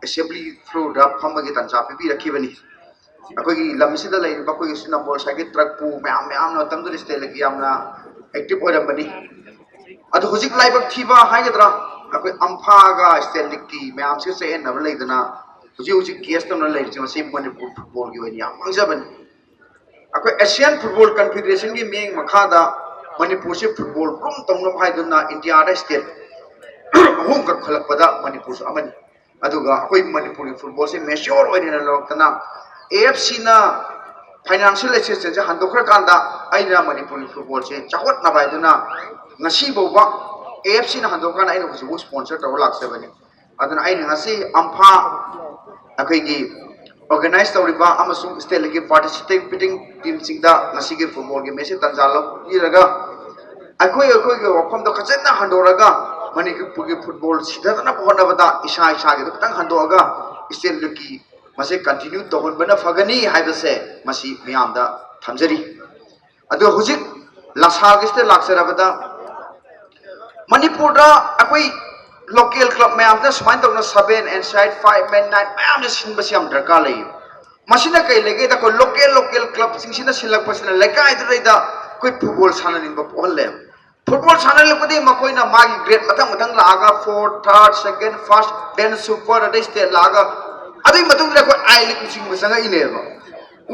ꯑꯦꯁꯦꯝꯕ꯭ꯂꯤ ꯐ꯭ꯂꯣꯔꯗ ꯐꯝꯕꯒꯤ ꯇꯥꯟꯖꯥ ꯄꯤꯕꯤꯔꯛꯈꯤꯕꯅꯤ꯫ ꯑꯩꯈꯣꯏꯒꯤ ꯂꯝꯁꯤꯗ ꯂꯩꯔꯤꯕ ꯑꯩꯈꯣꯏꯒꯤ ꯁꯤꯅ ꯃꯣꯇꯣꯔ ꯁꯥꯏꯀꯜ ꯇ꯭ꯔꯛꯄꯨ ꯃꯌꯥꯝ ꯃꯌꯥꯝꯅ ꯃꯇꯝꯗꯨꯗ ꯁ꯭ꯇꯦꯟꯂꯤꯛ ꯌꯥꯝꯅ ꯑꯦꯛꯇꯤꯚ ꯑꯣꯏꯔꯝꯕꯅꯤ꯫ ꯑꯗꯣ ꯍꯧꯖꯤꯛ ꯂꯥꯏꯕꯛ ꯊꯤꯕ ꯍꯥꯏꯒꯗ꯭ꯔꯥ, ꯑꯩꯈꯣꯏ ꯑꯝꯐꯥꯒ ꯁ꯭ꯇꯦꯟꯂꯤꯛꯀꯤ ꯃꯌꯥꯝꯁꯤꯒ ꯆꯌꯦꯠꯅꯕ ꯂꯩꯗꯅ ꯍꯧꯖꯤꯛ ꯍꯧꯖꯤꯛ ꯀꯦꯁ ꯇꯧꯅ ꯂꯩꯔꯤꯁꯦ ꯃꯁꯤ ꯃꯅꯤꯄꯨꯔ ꯐꯨꯠꯕꯣꯜꯒꯤ ꯑꯣꯏꯅ ꯌꯥꯝ ꯃꯥꯡꯖꯕꯅꯤ꯫ ꯑꯩꯈꯣꯏ ꯑꯦꯁꯤꯌꯥꯟ ꯐꯨꯠꯕꯣꯜ ꯀꯟꯐꯦꯗꯔꯦꯁꯟꯒꯤ ꯃꯤꯠꯌꯦꯡ ꯃꯈꯥꯗ ꯃꯅꯤꯄꯨꯔꯁꯤ ꯐꯨꯠꯕꯣꯜ ꯔꯨꯝ ꯇꯧꯅꯕ ꯍꯥꯏꯗꯨꯅ ꯏꯟꯗꯤꯌꯥꯗ ꯁ꯭ꯇꯦꯠ ꯑꯍꯨꯝ ꯀꯛꯈꯠꯂꯛꯄꯗ ꯃꯅꯤꯄꯨꯔꯁꯨ ꯑꯃꯅꯤ꯫ ꯑꯗꯨꯒ ꯑꯩꯈꯣꯏ ꯃꯅꯤꯄꯨꯔꯒꯤ ꯐꯨꯠꯕꯣꯜꯁꯤ ꯃꯦꯆꯤꯌꯣꯔ ꯑꯣꯏꯅ ꯂꯧꯔꯛꯇꯅ ꯑꯦ ꯑꯦꯐ ꯁꯤꯅ ꯐꯥꯏꯅꯥꯟꯁꯤꯌꯦꯜ ꯑꯦꯁꯤꯁꯇꯦꯟꯁꯁꯦ ꯍꯟꯗꯣꯛꯈ꯭ꯔꯀꯥꯟꯗ ꯑꯩꯅ ꯃꯅꯤꯄꯨꯔꯒꯤ ꯐꯨꯠꯕꯣꯜꯁꯦ ꯆꯥꯎꯈꯠꯅꯕ ꯍꯥꯏꯗꯨꯅ ꯉꯁꯤ ꯐꯥꯎꯕ ꯑꯦ ꯑꯦꯐ ꯁꯤꯅ ꯍꯟꯗꯣꯛꯈ꯭ꯔꯀꯥꯟꯗ ꯑꯩꯅ ꯍꯧꯖꯤꯛꯐꯥꯎ ꯁ꯭ꯄꯣꯟꯁꯔ ꯇꯧꯔ ꯂꯥꯛꯆꯕꯅꯤ꯫ ꯑꯗꯨꯅ ꯑꯩꯅ ꯉꯁꯤ ꯑꯝꯐꯥ ꯑꯩꯈꯣꯏꯒꯤ ꯑꯣꯔꯒꯅꯥꯏꯖ ꯇꯧꯔꯤꯕ ꯑꯃꯁꯨꯡ ꯁ꯭ꯇꯦꯠ ꯂꯤꯛꯀꯤ ꯄꯥꯔꯇꯤꯁꯤꯄꯦꯇꯤꯡ ꯇꯤꯝꯁꯤꯡꯗ ꯉꯁꯤꯒꯤ ꯐꯨꯠꯕꯣꯜꯒꯤ ꯃꯦꯠꯁꯁꯦ ꯇꯥꯟꯖꯥ ꯂꯧꯕꯤꯔꯒ ꯑꯩꯈꯣꯏ ꯑꯩꯈꯣꯏꯒꯤ ꯋꯥꯐꯝꯗꯣ ꯐꯖꯅ ꯍꯟꯗꯣꯔꯒ ꯃꯅꯤꯄꯨꯔꯒꯤ ꯐꯨꯠꯕꯣꯜ ꯁꯤꯊꯗꯅꯕ ꯍꯣꯠꯅꯕꯗ ꯏꯁꯥ ꯏꯁꯥꯒꯤꯗꯣ ꯈꯤꯇꯪ ꯍꯟꯗꯣꯛꯑꯒ ꯁ꯭ꯇꯦꯠ ꯂꯤꯛꯀꯤ ꯃꯁꯤ ꯀꯟꯇꯤꯅ꯭ꯌꯨ ꯇꯧꯍꯟꯕꯅ ꯐꯒꯅꯤ ꯍꯥꯏꯕꯁꯦ ꯃꯁꯤ ꯃꯤꯌꯥꯝꯗ ꯊꯝꯖꯔꯤ꯫ ꯑꯗꯣ ꯍꯧꯖꯤꯛ ꯂꯁꯥꯒꯤꯁꯤꯗ ꯂꯥꯛꯆꯔꯕꯗ ꯃꯅꯤꯄꯨꯔꯗ ꯑꯩꯈꯣꯏ ꯂꯣꯀꯦꯜ ꯀ꯭ꯂꯕ ꯃꯌꯥꯝꯗ ꯁꯨꯃꯥꯏꯅ ꯇꯧꯅ seven and side five men nine ꯃꯌꯥꯝꯁꯦ ꯁꯤꯟꯕꯁꯤ ꯌꯥꯝ ꯗꯔꯀꯥꯔ ꯂꯩꯌꯦ꯫ ꯃꯁꯤꯅ ꯀꯩ ꯂꯩꯒꯦꯗ ꯑꯩꯈꯣꯏ ꯂꯣꯀꯦꯜ ꯂꯣꯀꯦꯜ ꯀ꯭ꯂꯕꯁꯤꯡꯁꯤꯅ ꯁꯤꯜꯂꯛꯄꯁꯤꯅ ꯂꯩꯀꯥꯏꯗꯨꯗꯩꯗ ꯑꯩꯈꯣꯏ ꯐꯨꯠꯕꯣꯜ ꯁꯥꯟꯅꯅꯤꯡꯕ ꯄꯣꯛꯍꯜꯂꯦ꯫ ꯐꯨꯠꯕꯣꯜ ꯁꯥꯟꯅꯔꯛꯄꯗꯒꯤ ꯃꯈꯣꯏꯅ ꯃꯥꯒꯤ ꯒ꯭ꯔꯦꯗ ꯃꯊꯪ ꯃꯊꯪ ꯂꯥꯛꯑꯒ ꯐꯣꯔ ꯊꯥꯔꯠ ꯁꯦꯀꯦꯟ ꯐꯥꯔꯁ ꯗꯦꯟ ꯁꯨꯄꯔ ꯑꯗꯩ ꯁ꯭ꯇꯦꯠ ꯂꯥꯛꯑꯒ ꯑꯗꯨꯒꯤ ꯃꯇꯨꯡꯗ ꯑꯩꯈꯣꯏ ꯑꯥꯏ ꯂꯤꯛ ꯆꯤꯡꯕ ꯆꯪꯉꯛꯏꯅꯦꯕ꯫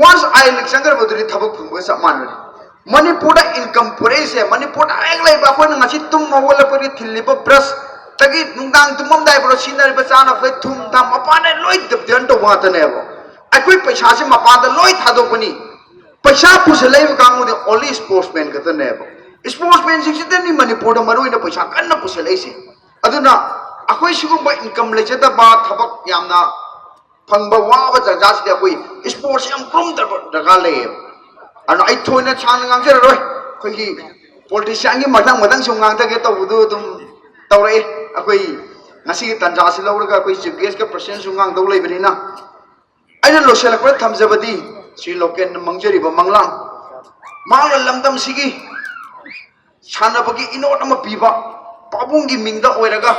ꯋꯥꯟꯁ ꯑꯥꯏ ꯂꯤꯛ ꯆꯪꯈ꯭ꯔꯕꯗꯨꯗꯤ ꯊꯕꯛ ꯐꯪꯕꯒ ꯆꯞ ꯃꯥꯟꯅꯔꯦ꯫ ꯃꯅꯤꯄꯨꯔꯗ ꯏꯟꯀꯝ ꯄꯨꯔꯛꯏꯁꯦ ꯃꯅꯤꯄꯨꯔꯗ ꯍꯦꯛ ꯂꯩꯕ ꯑꯩꯈꯣꯏꯅ ꯉꯁꯤ ꯇꯨꯝ ꯍꯧꯒꯠꯂꯛꯄꯒꯤ ꯊꯤꯜꯂꯤꯕ ꯕ꯭ꯔꯁ ꯇꯒꯤ ꯅꯨꯡꯗꯥꯡ ꯇꯨꯝꯃꯝꯗꯥꯏ ꯐꯥꯎ ꯁꯤꯖꯤꯟꯅꯔꯤꯕ ꯆꯥꯅꯕ ꯊꯨꯝ ꯊꯥꯎ ꯃꯄꯥꯟꯗ ꯂꯣꯏ ꯗꯤꯄꯦꯟ ꯇꯧꯕ ꯉꯥꯛꯇꯅꯦꯕ꯫ ꯑꯩꯈꯣꯏ ꯄꯩꯁꯥꯁꯦ ꯃꯄꯥꯟꯗ ꯂꯣꯏ ꯊꯥꯗꯣꯛꯄꯅꯤ꯫ ꯄꯩꯁꯥ ꯄꯨꯁꯜꯂꯛꯏꯕ ꯀꯥꯡꯕꯨꯗꯤ only sportsman ꯈꯛꯇꯅꯦꯕ꯫ Sportsmanꯁꯤꯡꯁꯤꯗꯅꯤ ꯃꯅꯤꯄꯨꯔꯗ ꯃꯔꯨ ꯑꯣꯏꯅ ꯄꯩꯁꯥ ꯀꯟꯅ ꯄꯨꯁꯜꯂꯛꯏꯁꯦ꯫ ꯑꯗꯨꯅ ꯑꯩꯈꯣꯏ ꯁꯤꯒꯨꯝꯕ income ꯂꯩꯖꯗꯕ, ꯊꯕꯛ ꯌꯥꯝꯅ ꯐꯪꯕ ꯋꯥꯕ ꯖꯒꯥꯁꯤꯗ ꯑꯩꯈꯣꯏ sports ꯌꯥꯝ ꯀꯨꯝꯗꯕ ꯗꯔꯀꯥꯔ ꯂꯩꯌꯦꯕ꯫ ꯑꯗꯨꯅ ꯑꯩ ꯊꯣꯏꯅ ꯁꯥꯡꯅ ꯉꯥꯡꯖꯔꯔꯣꯏ꯫ ꯑꯩꯈꯣꯏꯒꯤ politicianꯒꯤ ꯃꯊꯪ ꯃꯊꯪ ꯁꯨꯝ ꯉꯥꯡꯊꯒꯦ ꯇꯧꯕꯗꯨ ꯑꯗꯨꯝ ꯇꯧꯔꯛꯑꯦ꯫ ꯑꯩꯈꯣꯏ ꯉꯁꯤꯒꯤ ꯇꯥꯟꯖꯥꯁꯤ ꯂꯧꯔꯒ ꯑꯩꯈꯣꯏ chief guestꯀ presidentꯁꯨ ꯉꯥꯡꯗꯧ ꯂꯩꯕꯅꯤꯅ, ꯑꯩꯅ ꯂꯣꯏꯁꯤꯜꯂꯛꯄꯗ ꯊꯝꯖꯕꯗꯤ ꯁ꯭ꯔꯤ ꯂꯣꯀꯦꯟꯅ ꯃꯪꯖꯔꯤꯕ ꯃꯪꯂꯥꯟ, ꯃꯍꯥꯛꯅ ꯂꯝꯗꯝꯁꯤꯒꯤ ꯁꯥꯟꯅꯕꯒꯤ ꯏꯅꯣꯠ ꯑꯃ ꯄꯤꯕ, ꯄꯥꯕꯨꯡꯒꯤ ꯃꯤꯡꯗ ꯑꯣꯏꯔꯒ,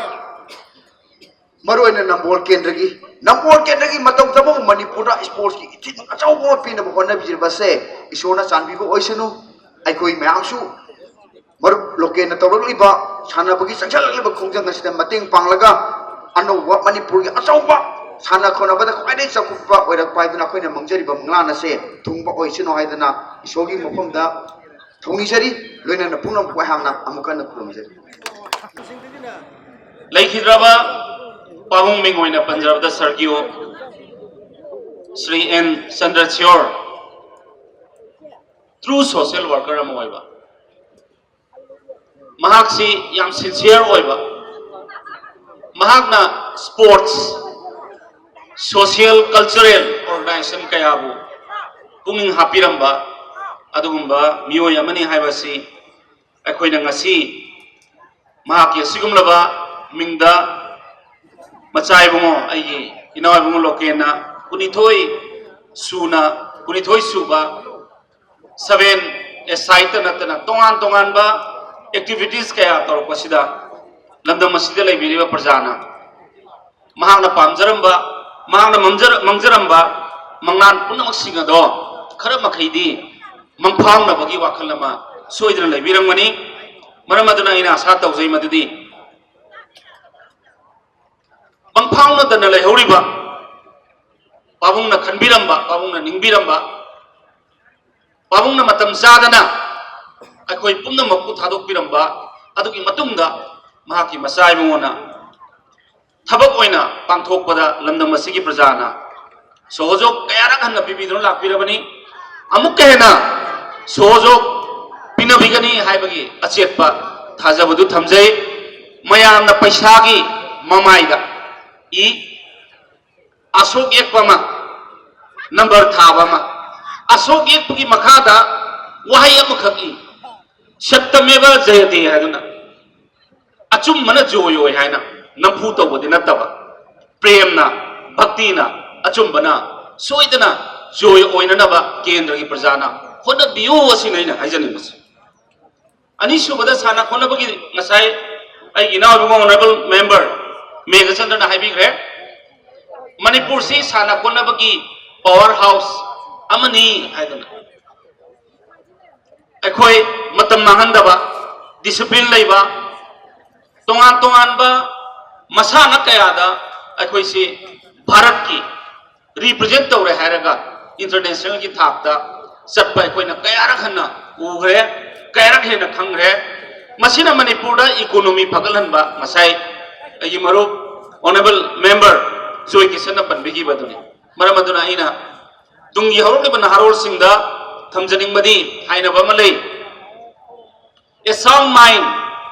ꯃꯔꯨꯑꯣꯏꯅ ꯅꯝꯕꯣꯜ ꯀꯦꯟꯗ꯭ꯔꯒꯤ, ꯅꯝꯕꯣꯜ ꯀꯦꯟꯗ꯭ꯔꯒꯤ ꯃꯇꯧ ꯇꯝꯕ ꯃꯅꯤꯄꯨꯔꯗ sportsꯀꯤ ꯏꯊꯤꯜ ꯑꯆꯧꯕ ꯑꯃ ꯄꯤꯅꯕ ꯍꯣꯠꯅꯕꯤꯔꯤꯕꯁꯦ ꯏꯁꯣꯔꯅ ꯆꯥꯟꯕꯤꯕ ꯑꯣꯏꯁꯅꯨ꯫ ꯑꯩꯈꯣꯏ ꯃꯌꯥꯝꯁꯨ ꯃꯔꯨꯞ ꯂꯣꯀꯦꯟꯅ ꯇꯧꯔꯛꯂꯤꯕ, ꯁꯥꯟꯅꯕꯒꯤ ꯆꯪꯁꯤꯜꯂꯛꯂꯤꯕ ꯈꯣꯡꯖꯪ ꯑꯁꯤꯗ ꯃꯇꯦꯡ ꯄꯥꯡꯂꯒ ꯑꯅꯧꯕ ꯃꯅꯤꯄꯨꯔꯒꯤ ꯑꯆꯧꯕ ꯁꯥꯟꯅ ꯈꯣꯠꯅꯕꯗ ꯈ꯭ꯋꯥꯏꯗꯒꯤ ꯆꯥꯎꯈꯠꯄ ꯑꯣꯏꯔꯛꯄ ꯍꯥꯏꯗꯨꯅ ꯑꯩꯈꯣꯏꯅ ꯃꯪꯖꯔꯤꯕ ꯃꯪꯂꯥꯟ ꯑꯁꯦ ꯊꯨꯡꯕ ꯑꯣꯏꯁꯅꯨ ꯍꯥꯏꯗꯅ ꯏꯁꯣꯔꯒꯤ ꯃꯐꯝꯗ ꯊꯧꯅꯤꯖꯔꯤ꯫ ꯂꯣꯏꯅꯅ ꯄꯨꯝꯅꯃꯛꯄꯨ ꯑꯩꯍꯥꯛꯅ ꯑꯃꯨꯛ ꯍꯟꯅ ꯈꯨꯔꯨꯝꯖꯔꯤ꯫ ꯂꯩꯈꯤꯗ꯭ꯔꯕ ꯄꯥꯕꯨꯡ ꯃꯤꯡ ꯑꯣꯏꯅ ꯄꯟꯖꯔꯕꯗ ꯁꯔꯒꯤꯌꯣ ꯁ꯭ꯔꯤ ꯑꯦꯟ ꯆꯟꯗ꯭ꯔꯆꯤꯌꯣꯔ, true social worker ꯑꯃ ꯑꯣꯏꯕ, ꯃꯍꯥꯛꯁꯤ ꯌꯥꯝ sincere ꯑꯣꯏꯕ, ꯃꯍꯥꯛꯅ sports, social, cultural organization ꯀꯌꯥꯕꯨ ꯄꯨꯛꯅꯤꯡ ꯍꯥꯞꯄꯤꯔꯝꯕ ꯑꯗꯨꯒꯨꯝꯕ ꯃꯤꯑꯣꯏ ꯑꯃꯅꯤ ꯍꯥꯏꯕꯁꯤ ꯑꯩꯈꯣꯏꯅ ꯉꯁꯤ ꯃꯍꯥꯛꯀꯤ ꯑꯁꯤꯒꯨꯝꯂꯕ ꯃꯤꯡꯗ ꯃꯆꯥ ꯏꯕꯨꯡꯉꯣ, ꯑꯩꯒꯤ ꯏꯅꯥꯎ ꯏꯕꯨꯡꯉꯣ ꯂꯣꯀꯦꯟꯅ ꯀꯨꯟꯅꯤꯊꯣꯏ ꯁꯨꯅ, ꯀꯨꯟꯅꯤꯊꯣꯏ ꯁꯨꯕ seven a side ꯅꯠꯇꯅ ꯇꯣꯉꯥꯟ ꯇꯣꯉꯥꯟꯕ activities ꯀꯌꯥ ꯇꯧꯔꯛꯄꯁꯤꯗ ꯂꯝꯗꯝ ꯑꯁꯤꯗ ꯂꯩꯕꯤꯔꯤꯕ ꯄ꯭ꯔꯖꯥꯅ ꯃꯍꯥꯛꯅ ꯄꯥꯝꯖꯔꯝꯕ, ꯃꯍꯥꯛꯅ ꯃꯪꯖꯔ-, ꯃꯪꯖꯔꯝꯕ ꯃꯪꯂꯥꯟ ꯄꯨꯝꯅꯃꯛꯁꯤꯡ ꯑꯗꯣ ꯈꯔ ꯃꯈꯩꯗꯤ ꯃꯪꯐꯥꯎꯅꯕꯒꯤ ꯋꯥꯈꯜ ꯑꯃ ꯁꯣꯏꯗꯅ ꯂꯩꯕꯤꯔꯝꯒꯅꯤ꯫ ꯃꯔꯝ ꯑꯗꯨꯅ ꯑꯩꯅ ꯑꯁꯥ ꯇꯧꯖꯩ ꯃꯗꯨꯗꯤ ꯃꯪꯐꯥꯎꯅꯗꯅ ꯂꯩꯍꯧꯔꯤꯕ, ꯄꯥꯕꯨꯡꯅ ꯈꯟꯕꯤꯔꯝꯕ, ꯄꯥꯕꯨꯡꯅ ꯅꯤꯡꯕꯤꯔꯝꯕ, ꯄꯥꯕꯨꯡꯅ ꯃꯇꯝ ꯆꯥꯗꯅ ꯑꯩꯈꯣꯏ ꯄꯨꯝꯅꯃꯛꯄꯨ ꯊꯥꯗꯣꯛꯄꯤꯔꯝꯕ ꯑꯗꯨꯒꯤ ꯃꯇꯨꯡꯗ ꯃꯍꯥꯛꯀꯤ ꯃꯆꯥ ꯏꯕꯨꯡꯉꯣꯅ ꯊꯕꯛ ꯑꯣꯏꯅ ꯄꯥꯡꯊꯣꯛꯄꯗ ꯂꯝꯗꯝ ꯑꯁꯤꯒꯤ ꯄ꯭ꯔꯖꯥꯅ ꯁꯣꯍꯣꯖꯣꯛ ꯀꯌꯥꯔꯛ ꯍꯟꯅ ꯄꯤꯕꯤꯗꯨꯅ ꯂꯥꯛꯄꯤꯔꯕꯅꯤ꯫ ꯑꯃꯨꯛꯀ ꯍꯦꯟꯅ ꯁꯣꯍꯣꯖꯣꯛ ꯄꯤꯅꯕꯤꯒꯅꯤ ꯍꯥꯏꯕꯒꯤ ꯑꯆꯦꯠꯄ ꯊꯥꯖꯕꯗꯨ ꯊꯝꯖꯩ꯫ ꯃꯌꯥꯝꯅ ꯄꯩꯁꯥꯒꯤ ꯃꯃꯥꯏꯗ ꯏ ꯑꯁꯣꯛ ꯌꯦꯛꯄ ꯑꯃ, ꯅꯝꯕꯔ ꯊꯥꯕ ꯑꯃ, ꯑꯁꯣꯛ ꯌꯦꯛꯄꯒꯤ ꯃꯈꯥꯗ ꯋꯥꯍꯩ ꯑꯃꯈꯛ ꯏ, "ꯁꯠꯇꯃꯦꯕ ꯖꯌꯇꯦ" ꯍꯥꯏꯗꯨꯅ꯫ ꯑꯆꯨꯝꯕꯅ ꯖꯣꯏ ꯑꯣꯏ ꯍꯥꯏꯅ ꯅꯝꯐꯨ ꯇꯧꯕꯗꯤ ꯅꯠꯇꯕ, ꯄ꯭ꯔꯦꯝꯅ, ꯚꯛꯇꯤꯅ, ꯑꯆꯨꯝꯕꯅ ꯁꯣꯏꯗꯅ ꯖꯣꯏ ꯑꯣꯏꯅꯅꯕ ꯀꯦꯟꯗ꯭ꯔꯒꯤ ꯄ꯭ꯔꯖꯥꯅ ꯍꯣꯠꯅꯕꯤꯌꯨ ꯑꯁꯤꯅ ꯑꯩꯅ ꯍꯥꯏꯖꯅꯤꯡꯕꯁꯦ꯫ ꯑꯅꯤꯁꯨꯕꯗ ꯁꯥꯟꯅ ꯈꯣꯠꯅꯕꯒꯤ ꯉꯁꯥꯏ ꯑꯩꯒꯤ ꯏꯅꯥꯎ ꯏꯕꯨꯡꯉꯣ honourable member ꯃꯦꯘꯆꯟꯗ꯭ꯔꯅ ꯍꯥꯏꯕꯤꯈ꯭ꯔꯦ, ꯃꯅꯤꯄꯨꯔꯁꯤ ꯁꯥꯟꯅ ꯈꯣꯠꯅꯕꯒꯤ power house ꯑꯃꯅꯤ ꯍꯥꯏꯗꯅ꯫ ꯑꯩꯈꯣꯏ ꯃꯇꯝ ꯃꯥꯡꯍꯟꯗꯕ, discipline ꯂꯩꯕ, ꯇꯣꯉꯥꯟ ꯇꯣꯉꯥꯟꯕ ꯃꯁꯥꯟꯅ ꯀꯌꯥꯗ ꯑꯩꯈꯣꯏꯁꯤ ꯚꯥꯔꯠꯀꯤ represent ꯇꯧꯔꯦ ꯍꯥꯏꯔꯒ internationalꯒꯤ ꯊꯥꯛꯇ ꯆꯠꯄ ꯑꯩꯈꯣꯏꯅ ꯀꯌꯥꯔꯛ ꯍꯟꯅ ꯎꯈ꯭ꯔꯦ, ꯀꯌꯥꯔꯛ ꯍꯦꯟꯅ ꯈꯪꯈ꯭ꯔꯦ꯫ ꯃꯁꯤꯅ ꯃꯅꯤꯄꯨꯔꯗ economy ꯐꯒꯠꯍꯟꯕ, ꯉꯁꯥꯏ ꯑꯩꯒꯤ ꯃꯔꯨꯞ honourable member ꯖꯣꯏ ꯀꯤꯁꯟꯅ ꯄꯟꯕꯤꯈꯤꯕ ꯑꯗꯨꯅꯤ꯫ ꯃꯔꯝ ꯑꯗꯨꯅ ꯑꯩꯅ ꯇꯨꯡꯒꯤ ꯍꯧꯔꯛꯂꯤꯕ ꯅꯍꯥꯔꯣꯜꯁꯤꯡꯗ ꯊꯝꯖꯅꯤꯡꯕꯗꯤ ꯍꯥꯏꯅꯕ ꯑꯃ ꯂꯩ, "A sound mind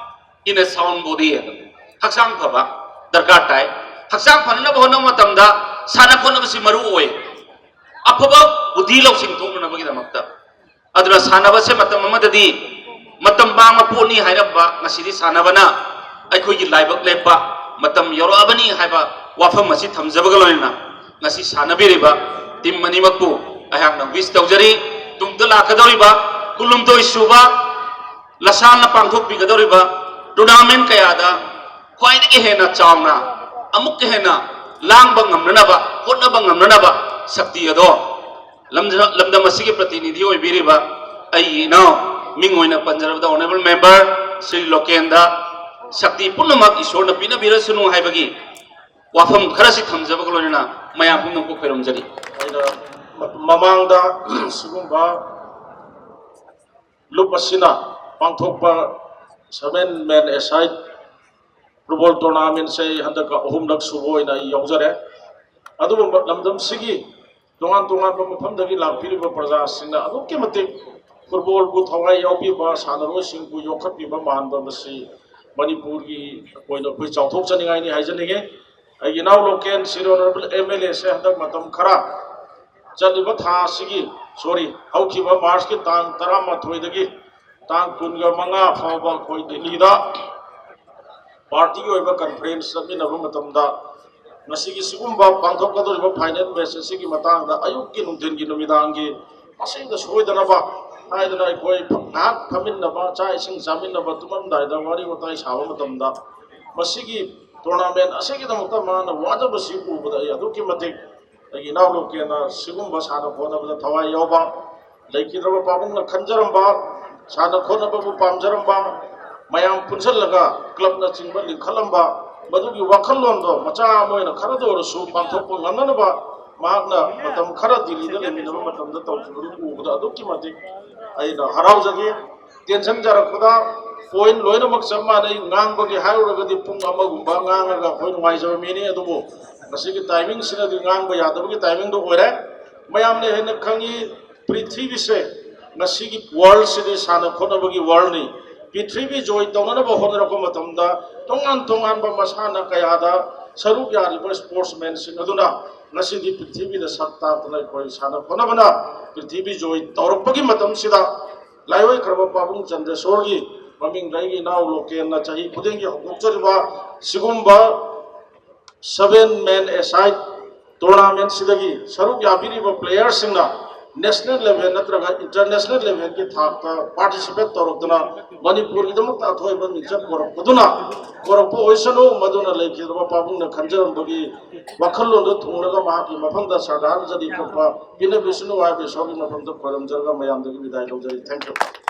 in a sound body" ꯍꯥꯏꯕ꯫ ꯍꯛꯆꯥꯡ ꯐꯕ ꯗꯔꯀꯥꯔ ꯇꯥꯏ꯫ ꯍꯛꯆꯥꯡ ꯐꯅꯅꯕ ꯍꯣꯠꯅꯕ ꯃꯇꯝꯗ ꯁꯥꯟꯅ ꯈꯣꯠꯅꯕꯁꯤ ꯃꯔꯨ ꯑꯣꯏ꯫ ꯑꯐꯕ ꯕꯨꯙꯤ ꯂꯧꯁꯤꯡ ꯊꯣꯛꯅꯅꯕꯒꯤꯗꯃꯛꯇ꯫ ꯑꯗꯨꯅ ꯁꯥꯟꯅꯕꯁꯦ ꯃꯇꯝ ꯑꯃꯗꯗꯤ ꯃꯇꯝ ꯃꯥꯡꯕ ꯄꯣꯠꯅꯤ ꯍꯥꯏꯔꯝꯕ, ꯉꯁꯤꯗꯤ ꯁꯥꯟꯅꯕꯅ ꯑꯩꯈꯣꯏꯒꯤ ꯂꯥꯏꯕꯛ ꯂꯦꯞꯄ ꯃꯇꯝ ꯌꯧꯔꯛꯑꯕꯅꯤ ꯍꯥꯏꯕ ꯋꯥꯐꯝ ꯑꯁꯤ ꯊꯝꯖꯕꯒ ꯂꯣꯏꯅꯅ, ꯉꯁꯤ ꯁꯥꯟꯅꯕꯤꯔꯤꯕ team ꯑꯅꯤꯃꯛꯄꯨ ꯑꯩꯍꯥꯛꯅ wish ꯇꯧꯖꯔꯤ꯫ ꯇꯨꯡꯗ ꯂꯥꯛꯀꯗꯧꯔꯤꯕ ꯀꯨꯟꯍꯨꯝꯗꯣꯏ ꯁꯨꯕ ꯂꯁꯥꯡꯅ ꯄꯥꯡꯊꯣꯛꯄꯤꯒꯗꯧꯔꯤꯕ tournament ꯀꯌꯥꯗ ꯈ꯭ꯋꯥꯏꯗꯒꯤ ꯍꯦꯟꯅ ꯆꯥꯎꯅ, ꯑꯃꯨꯛꯀ ꯍꯦꯟꯅ ꯂꯥꯡꯕ ꯉꯝꯅꯅꯕ, ꯍꯣꯠꯅꯕ ꯉꯝꯅꯅꯕ ꯁꯛꯇꯤ ꯑꯗꯣ ꯂꯝꯖ-, ꯂꯝꯗꯝ ꯑꯁꯤꯒꯤ ꯄ꯭ꯔꯇꯤꯅꯤꯙꯤ ꯑꯣꯏꯕꯤꯔꯤꯕ ꯑꯩꯒꯤ ꯏꯅꯥꯎ, ꯃꯤꯡ ꯑꯣꯏꯅ ꯄꯟꯖꯔꯕꯗ honourable member ꯁ꯭ꯔꯤ ꯂꯣꯀꯦꯟꯗ, ꯁꯛꯇꯤ ꯄꯨꯝꯅꯃꯛ ꯏꯁꯣꯔꯅ ꯄꯤꯅꯕꯤꯔꯁꯅꯨ ꯍꯥꯏꯕꯒꯤ ꯋꯥꯐꯝ ꯈꯔꯁꯤ ꯊꯝꯖꯕꯒ ꯂꯣꯏꯅꯅ ꯃꯌꯥꯝ ꯄꯨꯝꯅꯃꯛꯄꯨ ꯈꯣꯏꯔꯝꯖꯔꯤ꯫ ꯑꯩꯅ ꯃ-, ꯃꯃꯥꯡꯗ ꯁꯤꯒꯨꯝꯕ ꯂꯨꯞ ꯑꯁꯤꯅ ꯄꯥꯡꯊꯣꯛꯄ seven man aside ꯐꯨꯠꯕꯣꯜ ꯇꯣꯔꯅꯥꯃꯦꯟꯁꯦ ꯑꯩ ꯍꯟꯗꯛꯀ ꯑꯍꯨꯝꯂꯛ ꯁꯨꯕ ꯑꯣꯏꯅ ꯑꯩ ꯌꯥꯎꯖꯔꯦ꯫ ꯑꯗꯨꯒꯨꯝꯕ ꯂꯝꯗꯝꯁꯤꯒꯤ ꯇꯣꯉꯥꯟ ꯇꯣꯉꯥꯟꯕ ꯃꯐꯝꯗꯒꯤ ꯂꯥꯛꯄꯤꯔꯤꯕ ꯄ꯭ꯔꯖꯥꯁꯤꯡꯅ ꯑꯗꯨꯛꯀꯤ ꯃꯇꯤꯛ ꯐꯨꯠꯕꯣꯜꯕꯨ ꯊꯋꯥꯏ ꯌꯥꯎꯕꯤꯕ, ꯁꯥꯟꯅꯔꯣꯏꯁꯤꯡꯕꯨ ꯌꯣꯛꯈꯠꯄꯤꯕ ꯃꯥꯟꯕ, ꯃꯁꯤ ꯃꯅꯤꯄꯨꯔꯒꯤ ꯑꯣꯏꯅ ꯑꯩꯈꯣꯏ ꯆꯥꯎꯊꯣꯛꯆꯅꯤꯡꯉꯥꯏꯅꯤ ꯍꯥꯏꯖꯅꯤꯡꯉꯤ꯫ ꯑꯩꯒꯤ ꯏꯅꯥꯎ ꯂꯣꯀꯦꯟ ꯁꯤꯔꯣꯟ ꯑꯦꯝ ꯑꯦꯜ ꯑꯦꯁꯦ ꯍꯟꯗꯛ ꯃꯇꯝ ꯈꯔ, ꯆꯠꯂꯤꯕ ꯊꯥ ꯑꯁꯤꯒꯤ, ꯁꯣꯔꯤ, ꯍꯧꯈꯤꯕ ꯃꯥꯔꯆꯀꯤ ꯇꯥꯡ ꯇꯔꯥꯃꯥꯊꯣꯏꯗꯒꯤ ꯇꯥꯡ ꯀꯨꯟꯒ ꯃꯉꯥ ꯐꯥꯎꯕ ꯑꯩꯈꯣꯏ ꯗꯤꯜꯂꯤꯗ ꯄꯥꯔꯇꯤꯒꯤ ꯑꯣꯏꯕ ꯀꯟꯐ꯭ꯔꯦꯟꯁ ꯆꯠꯃꯤꯟꯅꯕ ꯃꯇꯝꯗ, ꯉꯁꯤꯒꯤ ꯁꯤꯒꯨꯝꯕ ꯄꯥꯡꯊꯣꯛꯀꯗꯧꯔꯤꯕ ꯐꯥꯏꯅꯦꯜ ꯃꯦꯆ ꯑꯁꯤꯒꯤ ꯃꯇꯥꯡꯗ ꯑꯌꯨꯛꯀꯤ, ꯅꯨꯡꯊꯤꯟꯒꯤ, ꯅꯨꯃꯤꯗꯥꯡꯒꯤ ꯃꯁꯤꯗ ꯁꯣꯏꯗꯅꯕ ꯍꯥꯏꯗꯅ ꯑꯩꯈꯣꯏ ꯉꯥꯏꯍꯥꯛ ꯐꯝꯃꯤꯟꯅꯕ, ꯆꯥꯛ ꯏꯁꯤꯡ ꯆꯥꯃꯤꯟꯅꯕ, ꯇꯨꯝꯃꯝꯗꯥꯏꯗ ꯋꯥꯔꯤ ꯋꯥꯇꯥꯏ ꯁꯥꯕ ꯃꯇꯝꯗ, ꯃꯁꯤꯒꯤ ꯇꯣꯔꯅꯥꯃꯦꯟ ꯑꯁꯤꯒꯤꯗꯃꯛꯇ ꯃꯥꯅ ꯋꯥꯖꯕꯁꯤ ꯎꯕꯗ ꯑꯩ ꯑꯗꯨꯛꯀꯤ ꯃꯇꯤꯛ ꯑꯩꯒꯤ ꯏꯅꯥꯎ ꯂꯣꯀꯦꯟꯅ ꯁꯤꯒꯨꯝꯕ ꯁꯥꯟꯅ ꯈꯣꯠꯅꯕꯗ ꯊꯋꯥꯏ ꯌꯥꯎꯕ, ꯂꯩꯈꯤꯗ꯭ꯔꯕ ꯄꯥꯕꯨꯡꯅ ꯈꯟꯖꯔꯝꯕ, ꯁꯥꯟꯅ ꯈꯣꯠꯅꯕꯕꯨ ꯄꯥꯝꯖꯔꯝꯕ, ꯃꯌꯥꯝ ꯄꯨꯟꯁꯤꯜꯂꯒ ꯀ꯭ꯂꯕꯅꯆꯤꯡꯕ ꯂꯤꯡꯈꯠꯂꯝꯕ, ꯃꯗꯨꯒꯤ ꯋꯥꯈꯜꯂꯣꯟꯗꯣ ꯃꯆꯥ ꯑꯃ ꯑꯣꯏꯅ ꯈꯔꯗ ꯑꯣꯏꯔꯁꯨ ꯄꯥꯡꯊꯣꯛꯄ ꯉꯝꯅꯅꯕ ꯃꯍꯥꯛꯅ ꯃꯇꯝ ꯈꯔ ꯗꯤꯜꯂꯤꯗ ꯂꯩꯃꯤꯟꯅꯕ ꯃꯇꯝꯗ ꯇꯧꯈꯤꯕꯗꯨ ꯎꯕꯗ ꯑꯗꯨꯛꯀꯤ ꯃꯇꯤꯛ ꯑꯩꯅ ꯍꯔꯥꯎꯖꯈꯤ꯫ ꯇꯦꯟꯁꯟ ꯆꯥꯔꯛꯄꯗ ꯄꯣꯏꯟ ꯂꯣꯏꯅꯃꯛ ꯆꯞ ꯃꯥꯟꯅꯩ꯫ ꯉꯥꯡꯕꯒꯤ ꯍꯥꯏꯔꯨꯔꯒꯗꯤ ꯄꯨꯡ ꯑꯃꯒꯨꯝꯕ ꯉꯥꯡꯉꯒ ꯑꯩꯈꯣꯏ ꯅꯨꯡꯉꯥꯏꯖꯕ ꯃꯤꯅꯤ, ꯑꯗꯨꯕꯨ ꯉꯁꯤꯒꯤ ꯇꯥꯏꯃꯤꯡꯁꯤꯅꯗꯤ ꯉꯥꯡꯕ ꯌꯥꯗꯕꯒꯤ ꯇꯥꯏꯃꯤꯡꯗꯣ ꯑꯣꯏꯔꯦ꯫ ꯃꯌꯥꯝꯅ ꯍꯦꯟꯅ ꯈꯪꯉꯤ, ꯄ꯭ꯔꯤꯊꯤꯕꯤꯁꯦ, ꯉꯁꯤꯒꯤ ꯋꯥꯔꯜꯁꯤꯗꯤ ꯁꯥꯟꯅ ꯈꯣꯠꯅꯕꯒꯤ ꯋꯥꯔꯜꯅꯤ꯫ ꯄ꯭ꯔꯤꯊꯤꯕꯤ ꯖꯣꯏ ꯇꯧꯅꯅꯕ ꯍꯣꯠꯅꯔꯛꯄ ꯃꯇꯝꯗ ꯇꯣꯉꯥꯟ ꯇꯣꯉꯥꯟꯕ ꯃꯁꯥꯟꯅ ꯀꯌꯥꯗ ꯁꯔꯨꯛ ꯌꯥꯔꯤꯕ ꯁ꯭ꯄꯣꯔꯠꯁꯃꯦꯟꯁꯤꯡ ꯑꯗꯨꯅ ꯉꯁꯤꯗꯤ ꯄ꯭ꯔꯤꯊꯤꯕꯤꯗ ꯁꯛ ꯇꯥꯛꯇꯅ ꯑꯩꯈꯣꯏ ꯁꯥꯟꯅ ꯈꯣꯠꯅꯕꯅ ꯄ꯭ꯔꯤꯊꯤꯕꯤ ꯖꯣꯏ ꯇꯧꯔꯛꯄꯒꯤ ꯃꯇꯝꯁꯤꯗ ꯂꯥꯏꯑꯣꯏꯈ꯭ꯔꯕ ꯄꯥꯕꯨꯡ ꯆꯟꯗ꯭ꯔꯦꯁꯣꯔꯒꯤ ꯃꯃꯤꯡꯗ ꯑꯩꯒꯤ ꯏꯅꯥꯎ ꯂꯣꯀꯦꯟꯅ ꯆꯍꯤ ꯈꯨꯗꯤꯡꯒꯤ ꯍꯧꯗꯣꯛꯆꯔꯤꯕ ꯁꯤꯒꯨꯝꯕ seven man a side ꯇꯣꯔꯅꯥꯃꯦꯟꯁꯤꯗꯒꯤ ꯁꯔꯨꯛ ꯌꯥꯕꯤꯔꯤꯕ ꯄ꯭ꯂꯦꯌꯔꯁꯤꯡꯅ ꯅꯦꯁꯅꯦꯜ ꯂꯦꯚꯦꯜ ꯅꯠꯇ꯭ꯔꯒ ꯏꯟꯇꯔꯅꯦꯁꯅꯦꯜ ꯂꯦꯚꯦꯜꯒꯤ ꯊꯥꯛꯇ ꯄꯥꯔꯇꯤꯁꯤꯄꯦꯠ ꯇꯧꯔꯛꯇꯨꯅ ꯃꯅꯤꯄꯨꯔꯒꯤꯗꯃꯛꯇ ꯑꯊꯣꯏꯕ ꯃꯤꯡꯆꯠ ꯄꯨꯔꯛꯄꯗꯨꯅ, ꯄꯨꯔꯛꯄ ꯑꯣꯏꯁꯅꯨ꯫ ꯃꯗꯨꯅ ꯂꯩꯈꯤꯗ꯭ꯔꯕ ꯄꯥꯕꯨꯡꯅ ꯈꯟꯖꯔꯝꯕꯒꯤ ꯋꯥꯈꯜꯂꯣꯟꯗꯨ ꯊꯨꯡꯂꯒ ꯃꯍꯥꯛꯀꯤ ꯃꯐꯝꯗ ꯁꯔꯗꯥꯔ ꯖꯗꯤ ꯀ꯭ꯔꯄꯥ ꯄꯤꯅ ꯕꯤꯁꯅꯨ ꯍꯥꯏꯕ ꯏꯁꯣꯔꯒꯤ ꯃꯐꯝꯗ ꯈꯣꯏꯔꯝꯖꯔꯒ ꯃꯌꯥꯝꯗꯒꯤ ꯕꯤꯗꯥꯏ ꯂꯧꯖꯔꯤ꯫ Thank you꯫